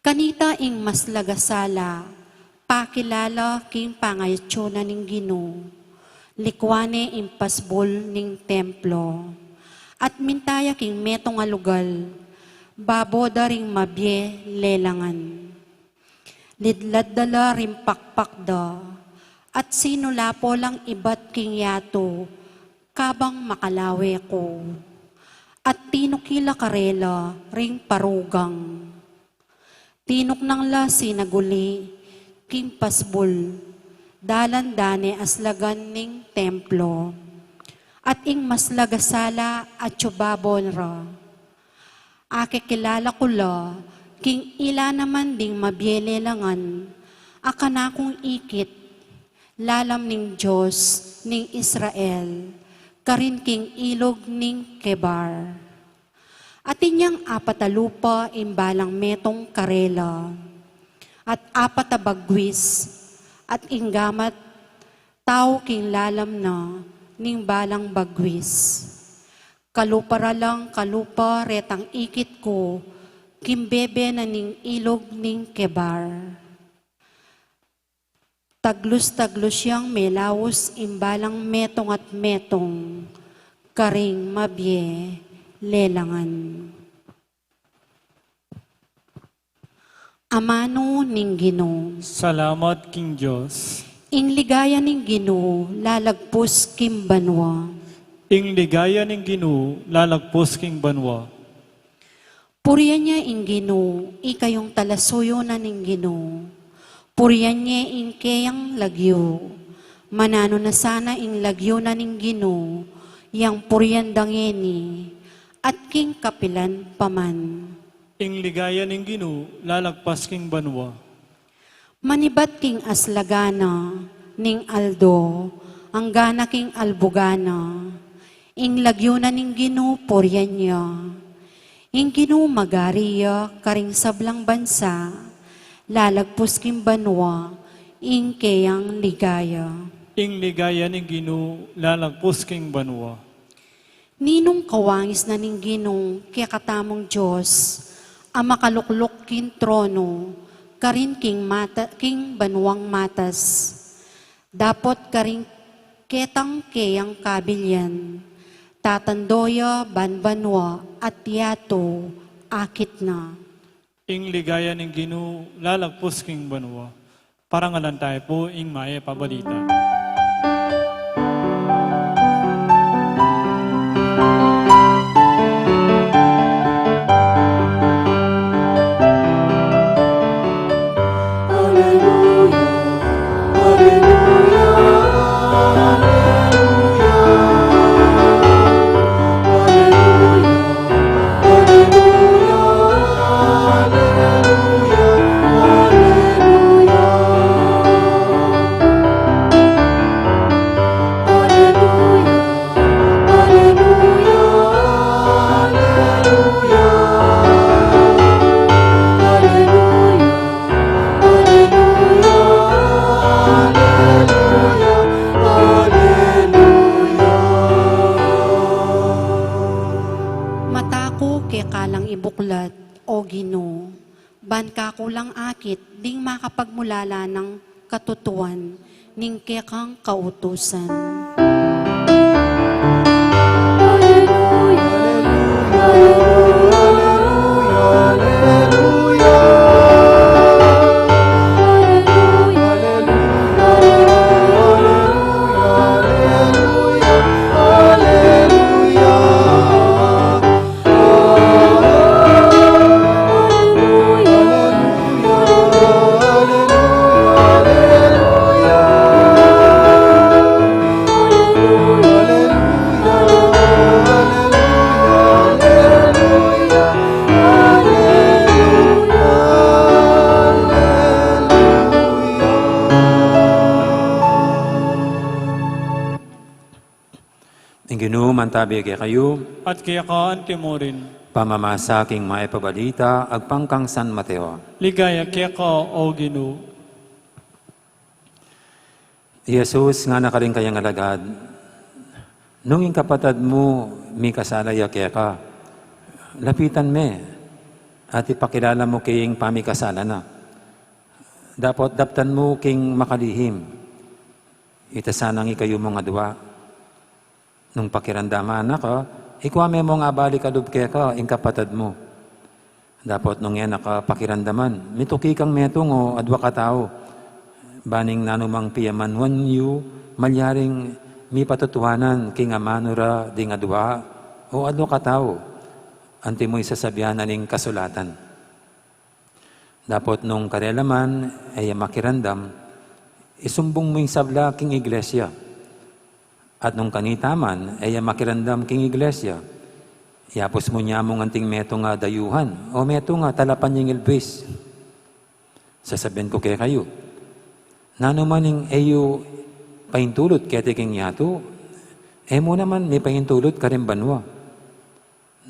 Kanita ing maslag a sala pakilala king pangayatsu na ning Ginu, likuan ne ing pasbul ning templo, at minta ya king metung a lugal, babo da ring mabie lelangan. Lidlad da la ring pakpak da, at sinulapo lang ibat king yatu, kabang makalawe ku. At tinuki la karela ring parugang. Tinuknang la sinaguli king pasbul, dalan dane aslagan ning templo. At ing maslag a sala atyu babo ra. Akikilala ku la king ila naman ding mabie lelangan a kanakung ikit, lalam ning Dios ning Israel, karin king ilug ning Kebar. Atin yang apat a lupa ing balang metung karela, at apat a bagwis, at ing gamat tau king lalam na ning balang bagwis. Kalupa ra lang kalupa retang ikit ku king bebe na ning ilug ning Kebar. Taglus-taglus yang melaus ing balang metung at metung karing mabie lelangan. Amanu ning Ginu. Salamat king Dios. Ing ligaya ning Ginu lalagpus king banua. Ing ligaya ning Ginu lalagpus king banua. Purian ye ing Ginu, ikayung talasuyu na ning Ginu. Purian ye ing keyang lagyu. Mananu na sana ing lagyu na ning Ginu, yang purian da ngeni, at king kapilan pa man. Ing ligaya ning Ginu lalagpas king banua. Manibat king aslagan na ning aldo, anggana king albugan na, ing lagyu na ning Ginu purian ya. Ing Ginu magari ya karing sablang bansa, lalagpus king banua ing keyang ligaya. Ing ligaya ning Ginu lalagpus king banua. Ninung kawangis na ning Ginu kekatamung Dios, a makalukluk king trono, karin king mata-, king banuang matas. Dapot karing ketang keyang kabilian, tatando ya ban banua at yatu akit na. Ing ligaya ning Ginu lalagpus king banua. Parangalan tamu pu ing mayap a balita. Aleluya, aleluya, aleluya, aleluya, aleluya, aleluya, aleluya. Aleluya, aleluya, aleluya, aleluya, aleluya, aleluya. Mata ku keka lang ibuklat, O Ginu, ban kaku lang akit ding makapagmulala nang katutuan ning kekang kautusan. Ing Ginu mantabi kekayu. At keka antimurin. Pamamasa king mayap a balita agpang kang San Mateo. Ligaya keka, O Ginu. I Jesus ngana karing kayang alagad, nung ing kapatad mu mikasala ya keka, lapitan me, at ipakilala mu kaya ing pamikasala na. Dapot daptan mu king makalihim, ita sanang ikayu mung adua. Nung pakiramdaman na ka, ikua me mung abalik a lub keka ing kapatad mu. Dapot nung e na ka pakiramdaman, mituki kang metung o adua katau, ban ing nanumang piyamanuan yu malyaring mipatutuanan king amanu ra ding adua o adua katau, anti mu isasabian na ning kasulatan. Dapot nung karela man e ya makiramdam, isumbung mu ing sabla king iglesia. At nung kanita man e ya makiramdam king iglesia, yapus mu nya mung anting metung a dayuhan o metung a talapan ning ilbis. Sasabian ku kekayu, nanu man ing e yu paintulut keti king yatu, e mu naman mipaintulut karin banua.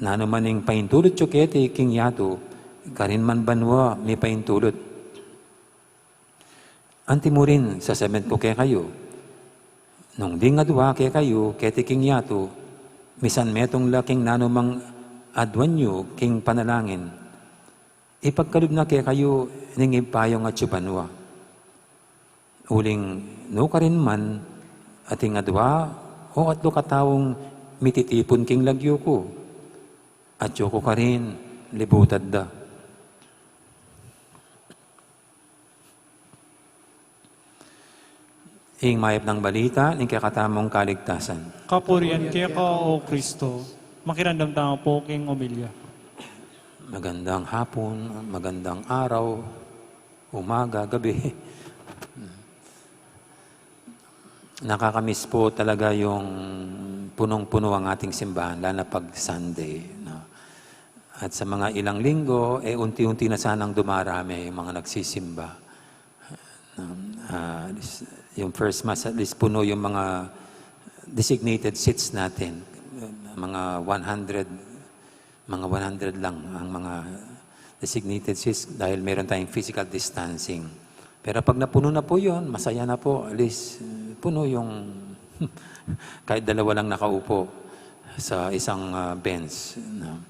Nanu man ing paintulut yu keti king yatu, karin man banua mipaintulut. Anti mu rin, sasabian ku kekayu, nung ding adua kekayu keti king yatu, misan metung la king nanumang aduan yu king panalangin, ipagkalub na kekayu ning Ibpa yung atsu banua. Uling nukarin man ating adua o atlu kataung mititipun king lagyu ku, atyu ku karin libutad da. Ing mayap nang balita ning kekatamung kaligtasan. Kapurian keka, O Kristo. Makiramdam tamu pu king omilya. Magandang hapon, magandang araw, umaga, gabi. Nakakamiss po talaga yung punong-puno ang ating simbahan, lalo na pag Sunday, no? At sa mga ilang linggo, eh, unti-unti na sanang dumarami yung mga nagsisimba. Um, ah, this, yung first mass, at least puno yung mga designated seats natin. Mga one hundred, mga one hundred lang ang mga designated seats dahil meron tayong physical distancing. Pero pag napuno na po yun, masaya na po. At least, eh, puno yung kahit dalawa lang nakaupo sa isang, ah, bench, no?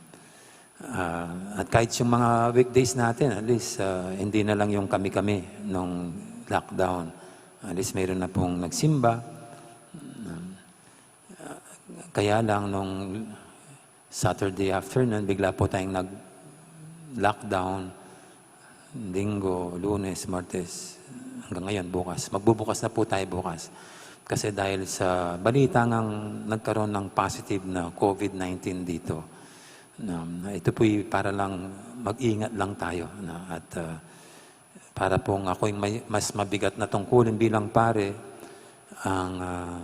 Ah, at kahit yung mga weekdays natin, at least, ah, hindi na lang yung kami-kami nung lockdown. At least mayroon na pong nagsimba. Um, ah, kaya lang nung Saturday afternoon, bigla po tayong nag-lockdown. Linggo, Lunes, Martes, hanggang ngayon, bukas. Magbubukas na po tayo bukas. Kasi dahil sa balita ngang nagkaroon ng positive na COVID nineteen dito, na, na ito po'y para lang mag-ingat lang tayo, na, at, ah, para pong ako'y may, mas mabigat na tungkulin bilang pare ang, ah,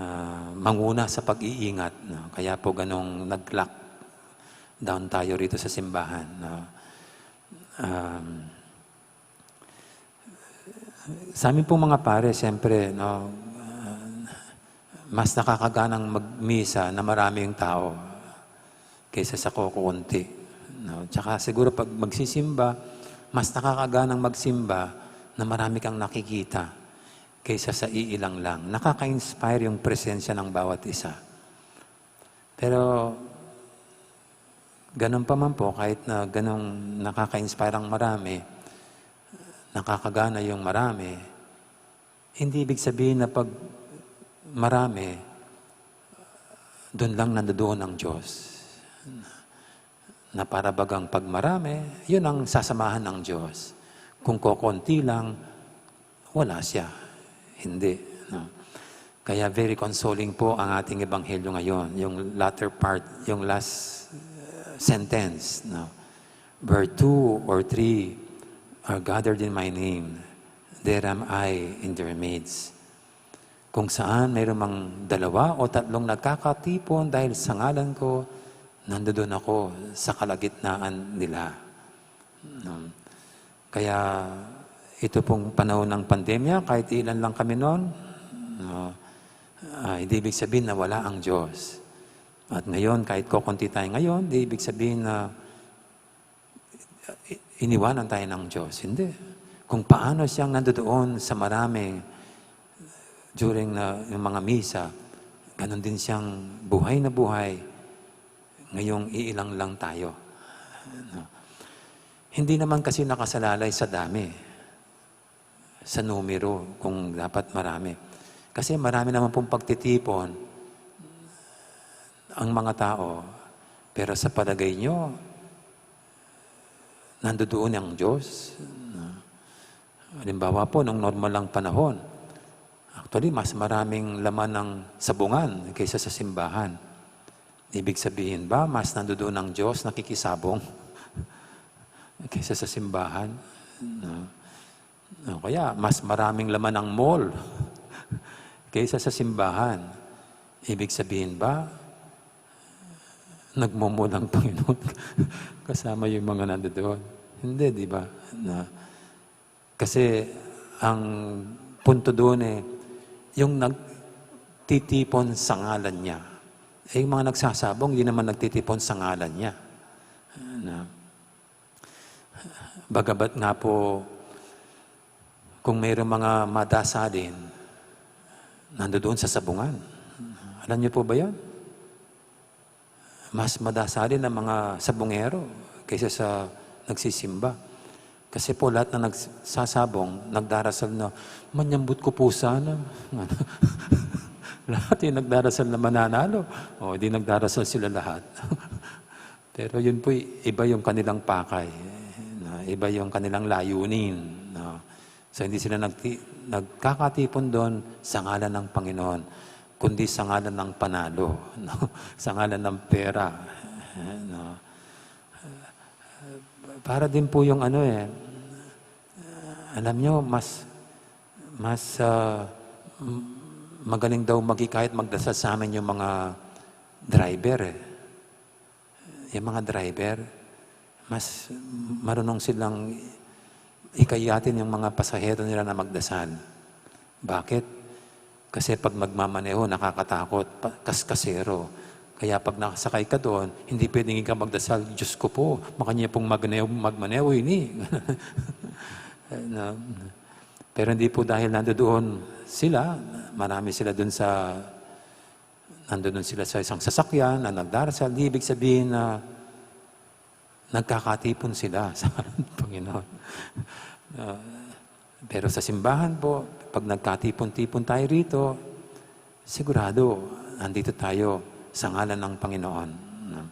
ah, manguna sa pag-iingat, no? Kaya po ganong nag-lockdown tayo rito sa simbahan, no? Um, sa amin pong mga pare, siyempre, no, ah, mas nakakaganang magmisa na marami yung tao kaysa sa kokonti, no? Tsaka siguro pag magsisimba, mas nakakaganang magsimba na marami kang nakikita kaysa sa iilang lang. Nakaka-inspire yung presensya ng bawat isa. Pero ganun pa man po, kahit na ganun nakaka-inspire ang marami, nakakagana yung marami, hindi ibig sabihin na pag marami, dun lang nandoon ang Diyos. Na para bagang pag marami, yun ang sasamahan ng Diyos. Kung kokonti lang, wala siya. Hindi, no? Kaya very consoling po ang ating ebanghelyo ngayon, yung latter part, yung last, uh, sentence, no? "Where two or three are gathered in my name, there am I in their midst." Kung saan mayroon mang dalawa o tatlong nagkakatipon dahil sa ngalan ko, nandoon ako sa kalagitnaan nila. No? Kaya ito pong panahon ng pandemya, kahit ilan lang kami noon, no, ah, hindi ibig sabihin na wala ang Diyos. At ngayon, kahit kokonti tayo ngayon, hindi ibig sabihin na i-, iniwanan tayo ng Diyos. Hindi. Kung paano siyang nandoon sa marami during na, yung mga misa, ganun din siyang buhay na buhay ngayong iilang lang tayo. No? Hindi naman kasi nakasalalay sa dami, sa numero, kung dapat marami. Kasi marami naman pong pagtitipon ang mga tao. Pero sa palagay nyo, nandoon ang Diyos? No? Halimbawa po, nung normal lang panahon, actually, mas maraming laman ng sabungan kaysa sa simbahan. Ibig sabihin ba, mas nandoon ang Diyos nakikisabong kaysa sa simbahan? No? O kaya, mas maraming laman ang mall kaysa sa simbahan. Ibig sabihin ba, nagmumula ang Panginoon kasama yung mga nandoon? Hindi, di ba? Na, kasi ang punto doon eh, yung nagtitipon sa ngalan niya. Eh, yung mga nagsasabong, di naman nagtitipon sa ngalan niya. Na, bagamat nga po, kung mayroong mga madasalin, nandoon sa sabungan. Alam niyo po ba yan? Mas madasalin ang mga sabungero kaysa sa nagsisimba. Kasi po lahat na nagsasabong, nagdarasal na, "Manyambut ko po sana." Lahat yung nagdarasal na mananalo. O, di nagdarasal sila lahat. Pero yun po, iba yung kanilang pakay, no? Iba yung kanilang layunin, no? So, hindi sila nagti-, nagkakatipon doon sa ngalan ng Panginoon, kundi sa ngalan ng panalo, no? Sa ngalan ng pera, no? Para din po yung ano eh, alam nyo, mas, mas, ah, m-, magaling daw maghikayat magdasal sa amin yung mga driver eh. Yung mga driver, mas marunong silang hikayatin yung mga pasahero nila na magdasal. Bakit? Kasi pag magmamaneho, nakakatakot, pa-, kaskasero. Kaya pag nakasakay ka doon, hindi pwedeng ikaw magdasal, "Diyos ko po, makanya pong magmaneho, magmaneho ini." Na, Pero hindi po dahil nandoon sila, marami sila dun sa, nandoon sila sa isang sasakyan na nagdarasal, di ibig sabihin na nagkakatipon sila sa ngalan ng Panginoon. Ah, pero sa simbahan po, pag nagkatipon-tipon tayo rito, sigurado, nandito tayo sa ngalan ng Panginoon. No?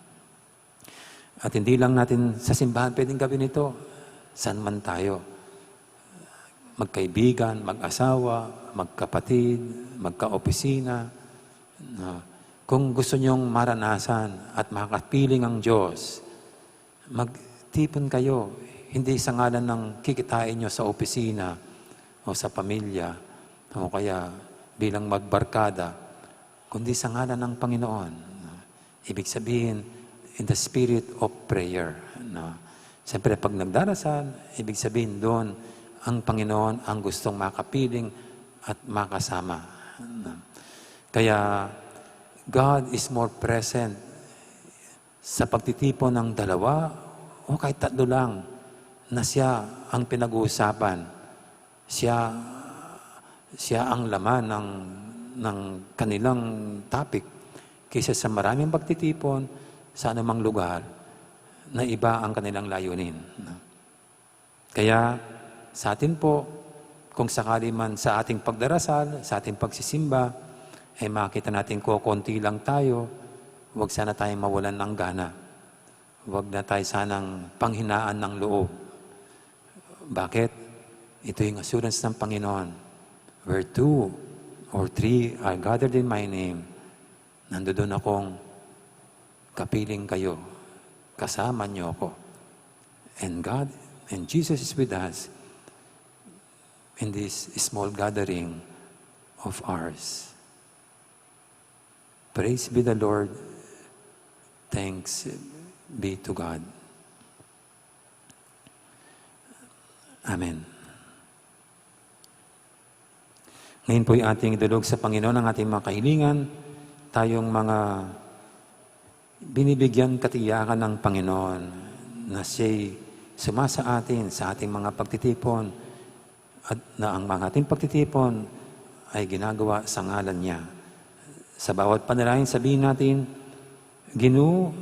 At hindi lang natin sa simbahan pwedeng gawin ito. Saan man tayo? Magkaibigan, mag-asawa, magkapatid, magkaopisina. No? Kung gusto niyong maranasan at makapiling ang Diyos, magtipon kayo. Hindi sa ngalan ng kikitain niyo sa opisina o sa pamilya o kaya bilang magbarkada, kundi sa ngalan ng Panginoon. No? Ibig sabihin, in the spirit of prayer. No? Siyempre, pag nagdarasal, ibig sabihin doon, ang Panginoon ang gustong makapiling at makasama. No? Kaya, God is more present sa pagtitipon ng dalawa o kahit tatlo lang na siya ang pinag-uusapan. Siya, siya ang laman ng, ng kanilang topic kaysa sa maraming pagtitipon sa anumang lugar na iba ang kanilang layunin. Kaya sa atin po, kung sakali man sa ating pagdarasal, sa ating pagsisimba, ay makita natin kokonti lang tayo, huwag sana tayong mawalan ng gana. Huwag na tayo sanang panghinaan ng loob. Bakit? Ito yung assurance ng Panginoon. "Where two or three are gathered in my name, nandoon akong kapiling kayo, kasama niyo ako." And God and Jesus is with us in this small gathering of ours. Praise be the Lord. Thanks be to God. Amen. Ngayon po'y ating idulog sa Panginoon ang ating mga kahilingan, tayong mga binibigyan katiyakan ng Panginoon na siya'y sumasa atin sa ating mga pagtitipon at na ang mga ating pagtitipon ay ginagawa sa ngalan niya. Sa bawat panalangin, sabihin natin, "Ginu,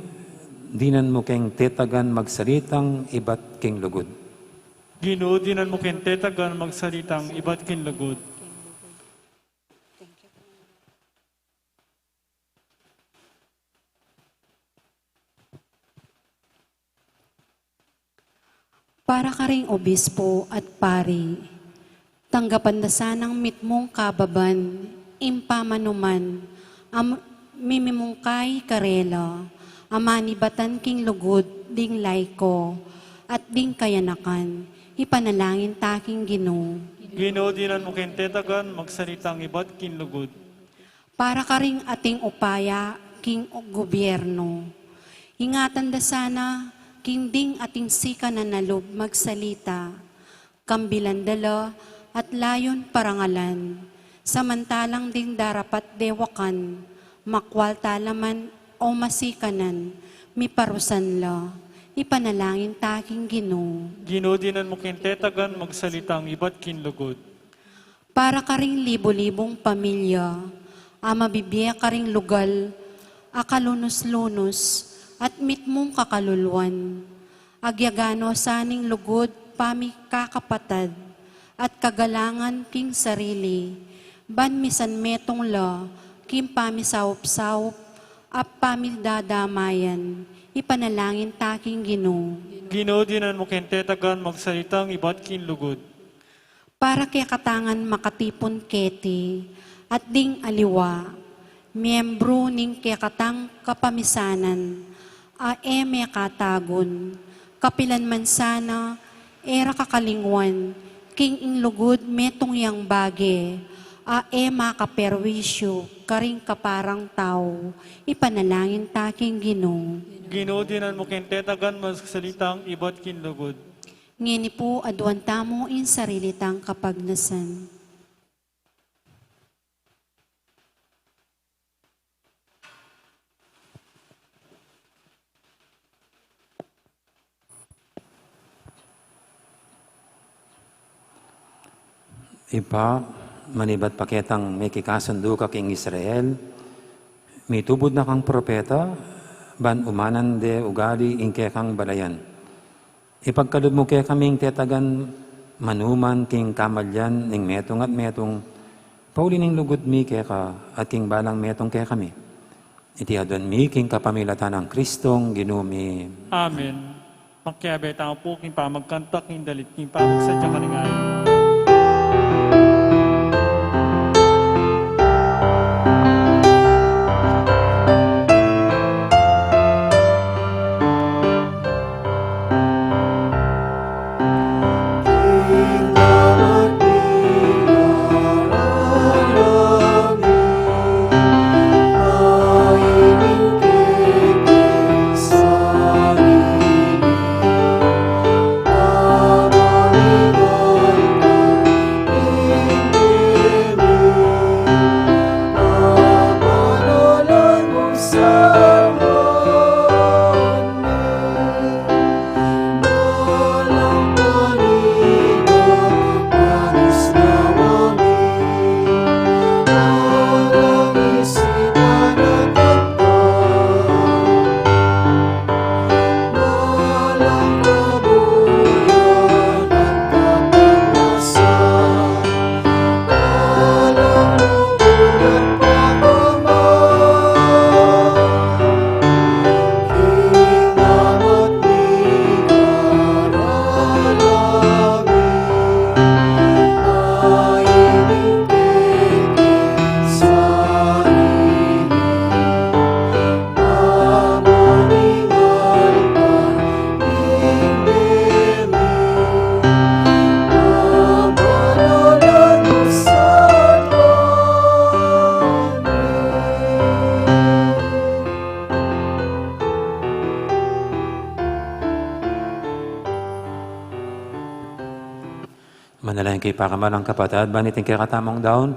dinan mu keng tetagan magsalitang ibat king lugud." Ginu, dinan mu keng tetagan magsalitang ibat king lugud. Para karing obispo at pari, tanggapan da sanang mitmung kababan ing pamanuman a mimimungkay karela a manibatan king lugud ding laiko at ding kayanakan. Ipanalangin ta king Ginu. Ginu, dinan mu keng tetagan magsalitang ibat king lugud. Para karing ating upaya king gobyerno, ingatan da sana king ding ating sikanan a lub magsalita, kambilan da la at layun parangalan, samantalang ding darapat dewakan, makwal talaman o masikanan, miparusan la. Ipanalangin ta king Ginu. Ginu, dinan mu keng tetagan magsalitang ibat king lugud. Para karing libu-libung pamilya a mabibie karing lugal a kalunus-lunus at mitmung kakaluluan, agyaganu sa ning lugud pamikakapatad at kagalangan king sarili, ban misan metung la king pamisaup-saup a pamidadamayan. Ipanalangin ta king Ginu. Ginu, dinan mu keng tetagan magsalitang ibat king lugud. Para kekatang makatipun keti at ding aliwa miembru ning kekatang kapamisanan a e mekatagun, kapilan man sana e ra kakalingwan king ing lugud metung yang bage a e makaperwisyu karing kaparang tau. Ipanalangin ta king Ginu. Ginu, dinan mu keng tetagan magsalitang ibat king lugud. Ngeni pu, aduan tamu ing sarili tang kapagnasan. Ibpa, manibat pa ketang mekikasundu ka king Israel, mitubud na kang propeta, ban umanan de ugali ing kekang balayan. Ipagkalub mu kekaming tetagan manuman king kamalian ning metung at metung, pauli ning lugud mi keka at king balang metung kekami. Iti adwan mi king kapamilatan nang Kristong Ginu mi. Amen. Makiabe tamu pu king pamagkanta king dalit king pamagsadya karing ayin. Manalangin kayu pakamalan kung kapatad, ban iting kekatamung daun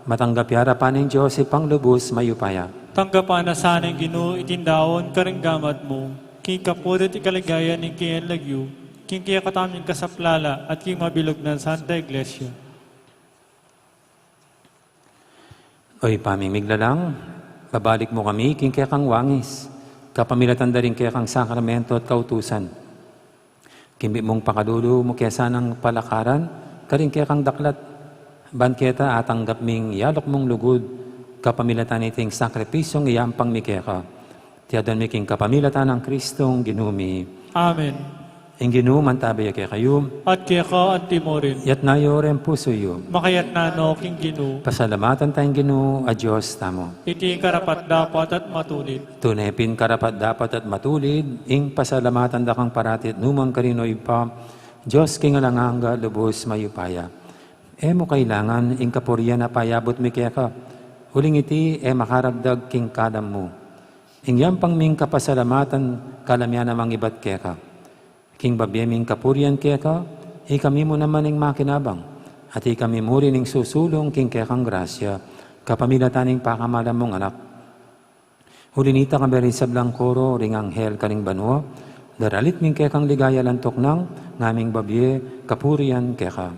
matanggap ya arapan ning Dios Ibpang lubus mayupaya. Tanggapan na sa ning Ginu iting daun karing gamat mu, king kapurian at kaligayan ning kayang lagyu, king kekatamung kasaplalan at king mabilug nang Santa Iglesia. O Ibpa ming miglalang, babalik mu kami king kekang wangis, kapamilatan da ring kekang sakramento at kautusan. Kimbi mung pakalulu mu ke sanang palakaran karing kekang daklat, ban keta atanggap ming yalok mung lugud, kapamilatan niting sakripisyung iyampang mi keka. Iti adwan mi king kapamilatan nang Kristong Ginu mi. Amen. Ing Ginu mantabe ya kekayu. At keka anti mu rin. Iyatas yu ring pusu yu. Makayatas no king Ginu. Pasalamatan taya ing Ginu a Dios tamu. Iti karapat-dapat at matulid. Tune pin karapat-dapat at matulid, ing pasalamatan da kang parati at nukarin man, O Ibpa, Dios king alang angga, lubus mayupaya. E mu kailangan ing kapurian a payabut mi keka, uling iti e makaragdag king kalam mu. Ing yampang ming kapasalamatan, kalam ya namang ibat keka. King babie ming kapurian keka, ikami mu naman ing makinabang, at ikami mu rin ing susulung king kekang grasya, kapamilatan ning pakamalan mung Anak. Uli nita, kayabe ring sablang koro ring anghel karing banua, daralit ming kekang ligaya, lantuk nang ngaming babie kapurian keka.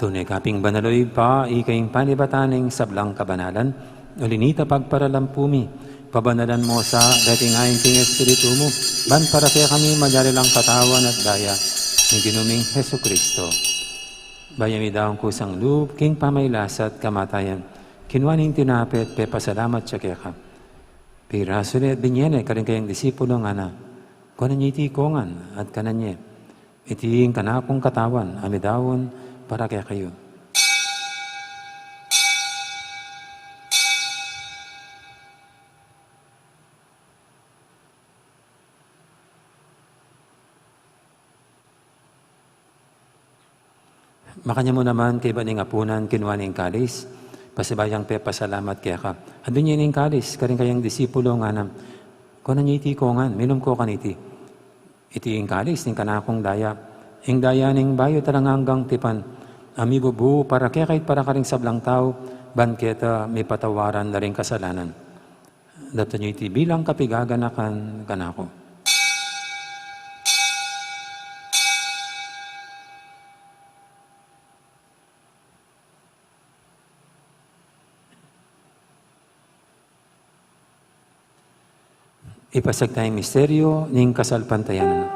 Tune ka pin banal, o Ibpa, ika ing panibatan ning sablang kabanalan. Uli na nita, pagparalampu mi, pabanalan mu sa deti ngan king Espiritu mu, ban para kekami malyari lang katawan at daya ning Ginu ming Jesucristo. Bayu mi daun kusang lub king pamagkasakit at kamatayan, kinua ne ing tinape at pepasalamat ya keka, pirasu ne at binie ne karing kayang disipulo, ngana, kuanan ye iti kongan at kanan ye. Iti ing kanakung katawan a midaun para kekayu. Makanyan mu naman kaibat ning apunan, kinua ne ing kalis, pasibayu yang pepasalamat keka, at binie ne ing kalis karing kayang disipulo, ngana, kuanan ye iti kongan, minum ko kaniti. Iti ing kalis ning kanakung daya, ing daya ning bayu at alang anggang tipan, a mibubu para keka at para karing sablang tau, ban keta mipatawaran la ring kasalanan. Daptan yu iti bilang kapigaganakan kanaku. Ipasiag taya ing misteryu ning kasalpantayanan.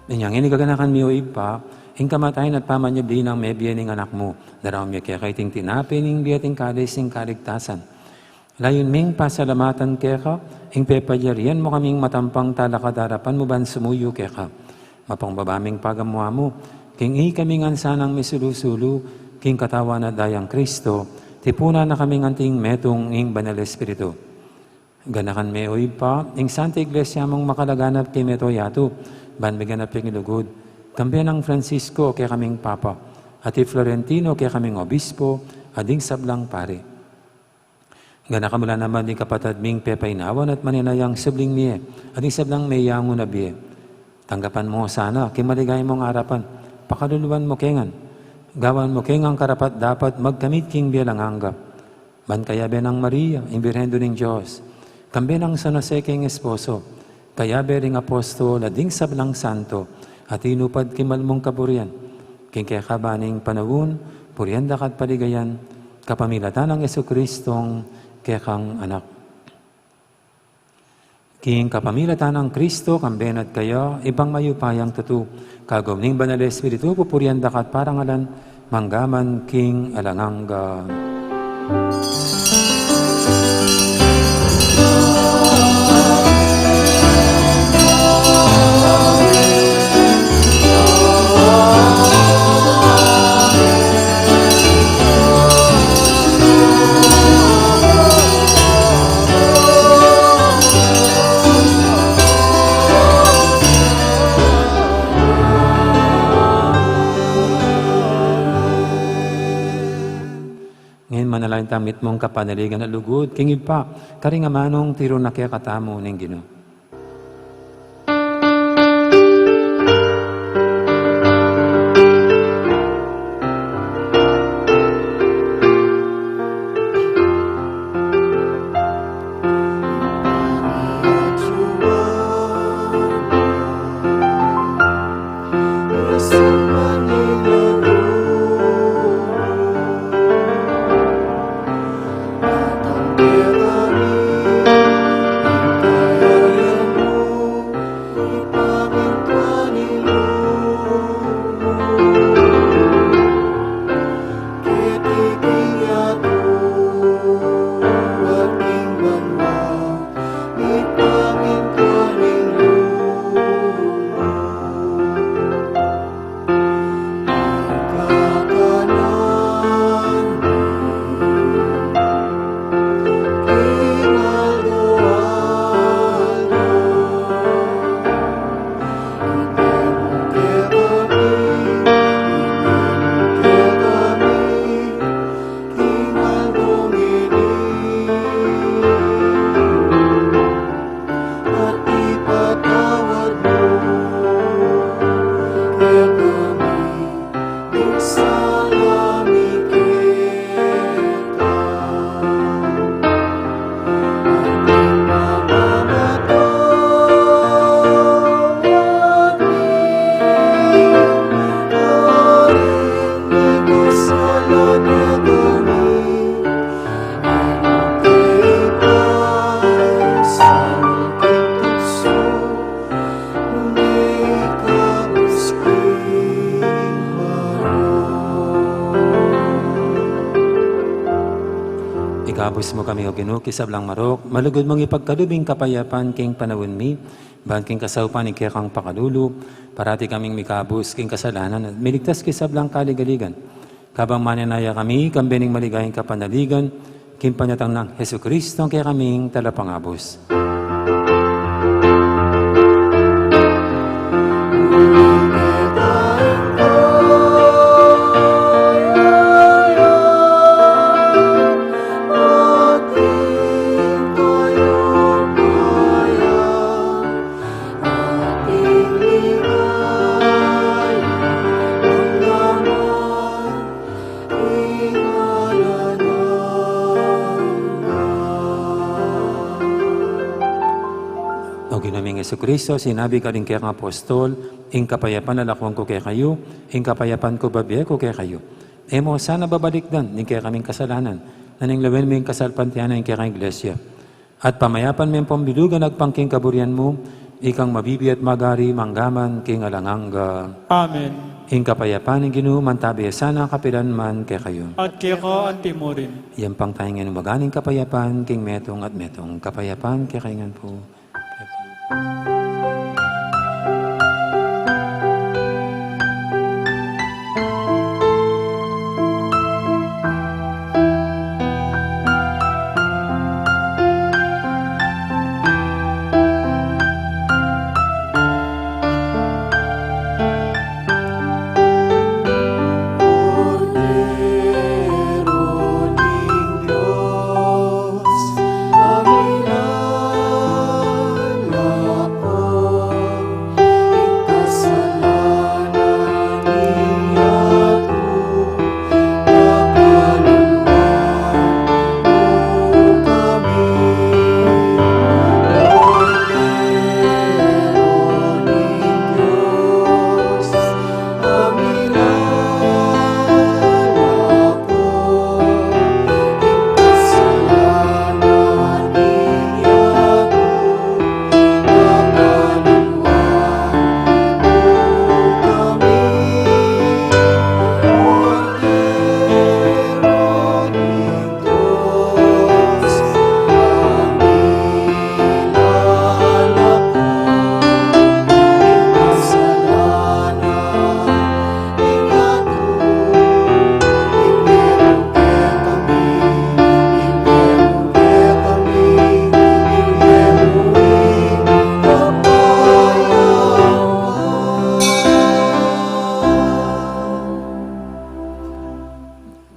Inya ngeni gaganakan mi, o Ibpa, ing kamatayan at pamanyubli nang mebie ning Anak mu. Daraun mi keka iting tinape ning bie at ing kalis ning kaligtasan. Layun ming pasalamatan keka ing pepalyarian mu kaming matampang talakad king arapan mu ban sumuyu keka. Mapakumbaba ming pagamu-amu king ikami ngan sanang misulu-sulu king katawan at dayang Kristo, tipunan na kaming anting metung ning Banal Espiritu. Ganakan me, o Ibpa, ing Santa Iglesia mung makalaganap king mabilug a yatu, ban miganap ing lugud, kambe nang Francisco a kekaming Papa, at i Florentino a kekaming Obispo, at ding sablang pari. Ganakan mu la naman ding kapatad ming pepainawan at manenayang subling mie, at ding sablang meyangu na bie. Tanggapan mu sana king maligaya mung arapan, pakaluluan mu ke ngan, gawan mu ke ngan karapat-dapat magkamit king bie alang angga. Ban kayabe nang Maria, ing Birhen Indu ning Dios, kambe nang San Jose a kayang esposo, kayabe ring apostol at ding sablang santo a tinupad king mal mung kaburian, king kekaban ning panaun, purian da ka at paligayan, kapamilatan nang Jesucristong kekang Anak. King kapamilatan nang Kristo, kambe na at kaya, Ibpang mayupayang tutu, kagum ning Banal a Espiritu, pupurian da ka at parangalan, mangga man king alang angga. Ngeni manalangin tamu mitmung kapanaligan at lugud king Ibpa, karing amanung tiru na kekatamu ning Ginu. Abus mu kami, O Ginu, king sablang marok, malugud mung ipagkalub ing kapayapan king panaun mi, ban king kasaupan ning kekang pakalulu, parati kaming mikabus king kasalanan, at miligtas king sablang kaligaligan. Kabang manenaya kami, kambe ning maligayang kapanaligan, king panyatang nang Jesucristo, kekaming talapangabus. O Ginu ming Jesucristo, sinabi ka ding kekang apostol, ing kapayapan lalakwan ku kekayu, ing kapayapan ku bibie ku kekayu. E mu sana babalikdan ding kekaming kasalanan, nune lawen mu ing kasalpantayanan ning kekang iglesia. At pamayapan me ampong bilugan agpang king kaburian mu, ikang mabibie at magari manggaman king alang angga. Amen. Ing kapayapan ning Ginu mantabi sana kapilan man kekayu. At keka anti mu rin. Iyampang taya ngan ing maganang kapayapan king metung at metung. Kapayapan kekayu ngan pu.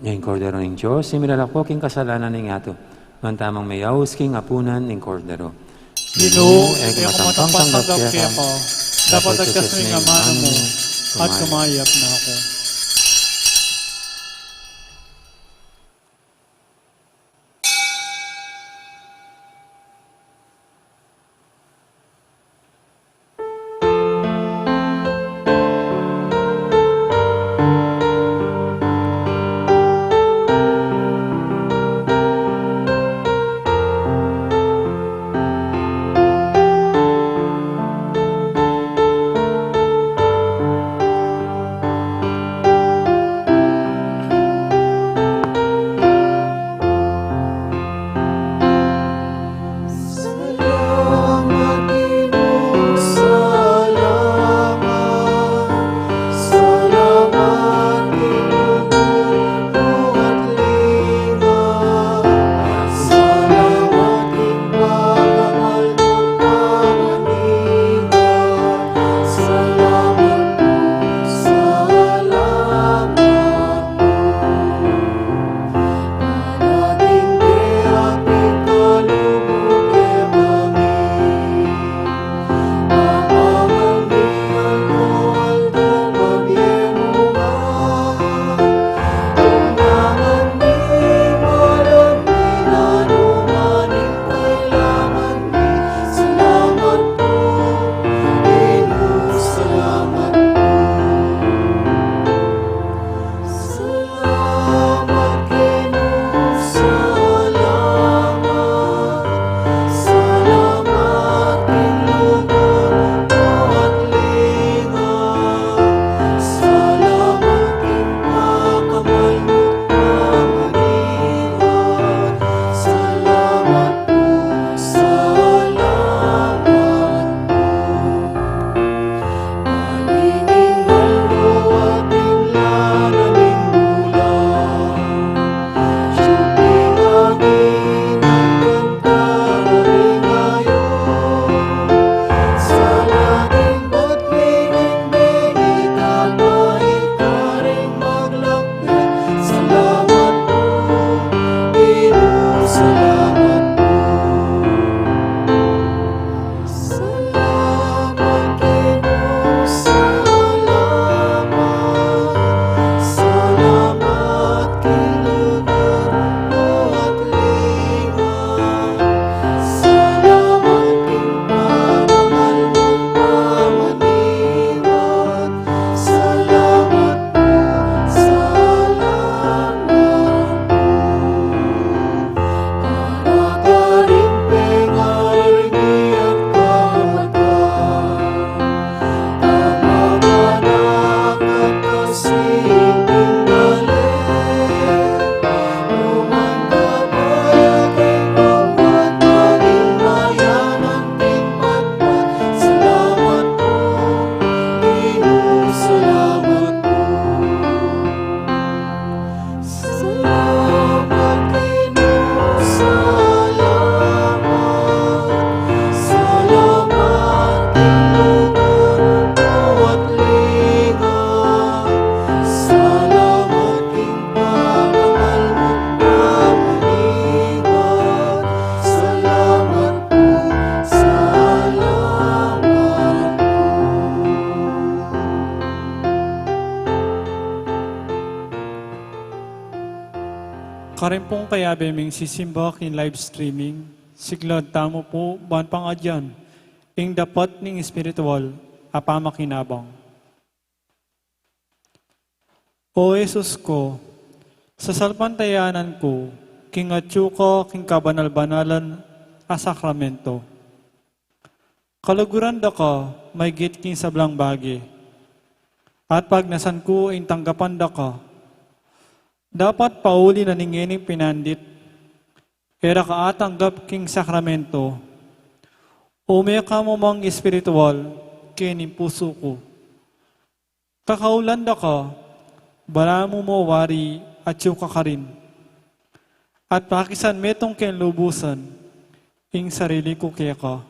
Ing Kordero ning Dios, ing milalako king kasalanan ning yatu. Mantamang meyaus king apunan ning Kordero. Ginu, e ku matampang tanggap keka, dapot agkas mu ing amanu mu, at kumayap na ku. Karin pung kayabe ming sisimba king live streaming, siglad tamu pu ban pangadyan ing dapat ning espiritual a pamakinabang. O Jesus ku, sasalpantayanan ku king atyu ka king kabanal-banalan a sakramento. Kaluguran da ka maygit king sablang bage, at pagnasan ku ing tanggapan da ka. Dapat pauli na ning ngening pinandit, e ra ka atanggap king sakramento, ume ka mu mang espiritual kening pusu ku. Kakaulan da ka, balamu mo wari atyu ka karin, at pakisan metung king lubusan ing sarili ku keka.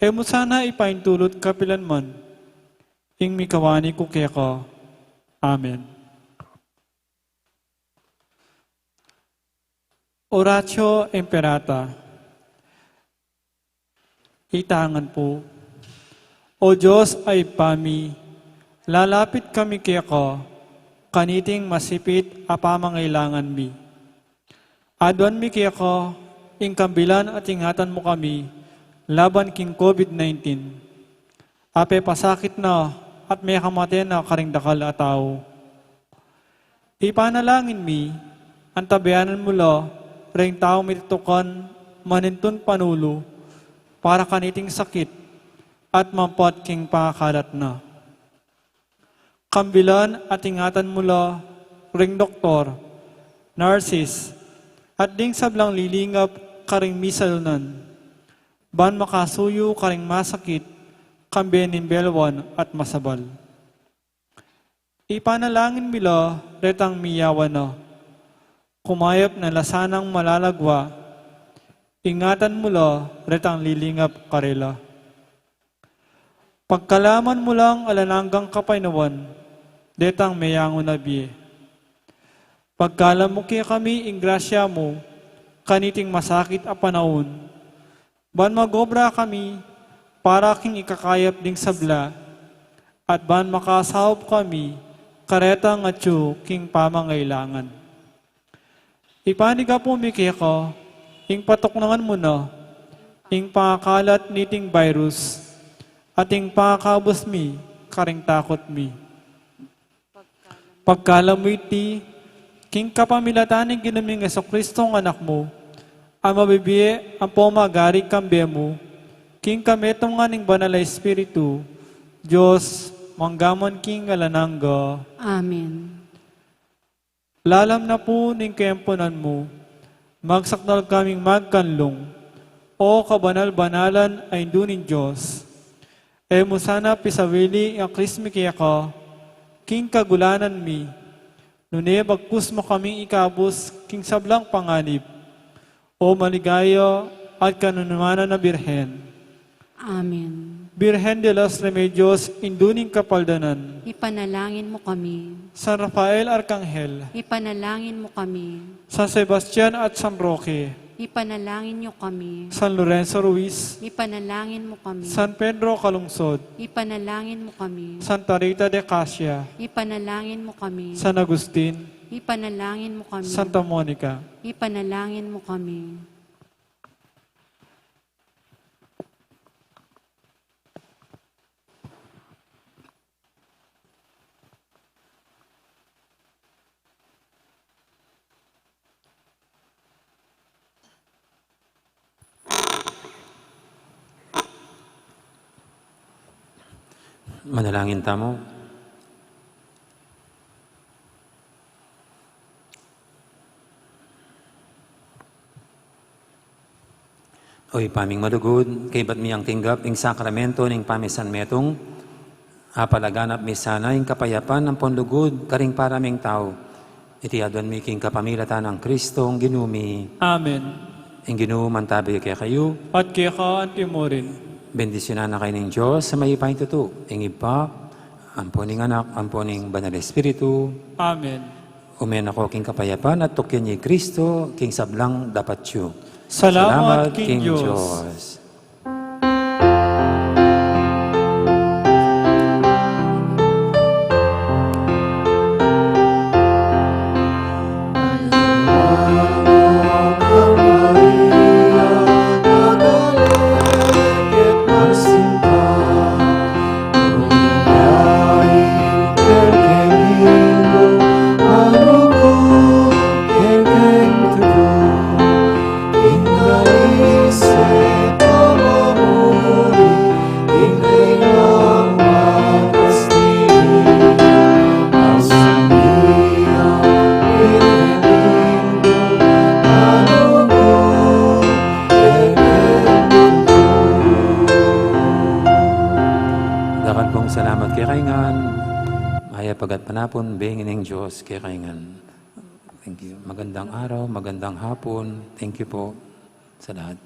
E mu sana ipaintulut kapilan man ing mikawani ku keka. Amen. Oratio Imperata. Itangan pu. O Dios a Ibpa mi, lalapit kami keka kaniting masipit a pamangailangan mi. Aduan mi keka ing kambilan at ingatan mu kami laban king COVID nineteen a pepasakit na at mekamate na karing dakal a tau. Ipanalangin mi, antabayanan mu la ring taung mitutukan manintun panulu para kaniting sakit at mampat king pangakalat na. Kambilan at ingatan mu la ring doktor, nurses, at ding sablang lilingap karing misalunan, ban makasuyu karing masakit, kambe ning belwan at masabal. Ipanalangin mi la retang miyawan na, kumayap na la sanang malalagwa, ingatan mu la retang lilingap karela. Pagkalaman mu lang alang anggang kapaynawan detang meyangu na bie. Pagkalam mu kekami ing grasya mu kaniting masakit a panaun, ban magobra kami para king ikakayap ding sabla, at ban makasaup kami karetang atyu king pamangailangan. Ipanyawad mi keka ing patuknangan mu na ing pangakalat niting virus, at ing pangakabus mi karing takut mi. Pagkalam mu iti, king kapamilatan ning Ginu ming Jesucristo a Anak mu, a mabibie ampo magari kambe mu, king kametungan ning Banal a Espiritu, Dios, mangga man king alang angga. Amen. Lalam na pu ning kayampunan mu, magsakdal kaming magkanlung, O kabanal-banalan a Indu ning Dios. E mu sana pisawili ing aklis mi keka king kagulanan mi, nune bagkus mu kaming ikabus king sablang panganib, O maligaya at kanunumanan a Birhen. Amen. Birhen de los Remedios, Indu ning Kapaldanan. Ipanalangin mu kami. San Rafael Arkanghel. Ipanalangin mu kami. San Sebastian at San Roque. Ipanalangin niyo kami. San Lorenzo Ruiz. Ipanalangin mu kami. San Pedro Calungsod. Ipanalangin mu kami. Santa Rita de Casia. Ipanalangin mu kami. San Agustin. Ipanalangin mu kami. Santa Monica. Ipanalangin mu kami. Manalangin tamu. O Ibpa ming malugud, kaybat mi yang tinggap ing sakramento ning pamisanmetung, apalaganap mi sana ing kapayapan ampon lugud karing para ming tau. Iti aduan mi king kapamilatan nang Kristong Ginu mi. Amen. Ing Ginu mantabi kekayu. At keka anti mu rin. Bendisyunan na kayu ning Dios a mayupayang tutu, ing Ibpa, ampon ing Anak, ampon ing Banal a Espiritu. Amen. Ume na ko king kapayapan at tukyan ye i Kristo king sablang dapat yu. Salamat king Dios. Mayap a gatpanapun, bengi ning Dios kekayu ngan. Thank you. Magandang araw, magandang hapon. Thank you po sa lahat.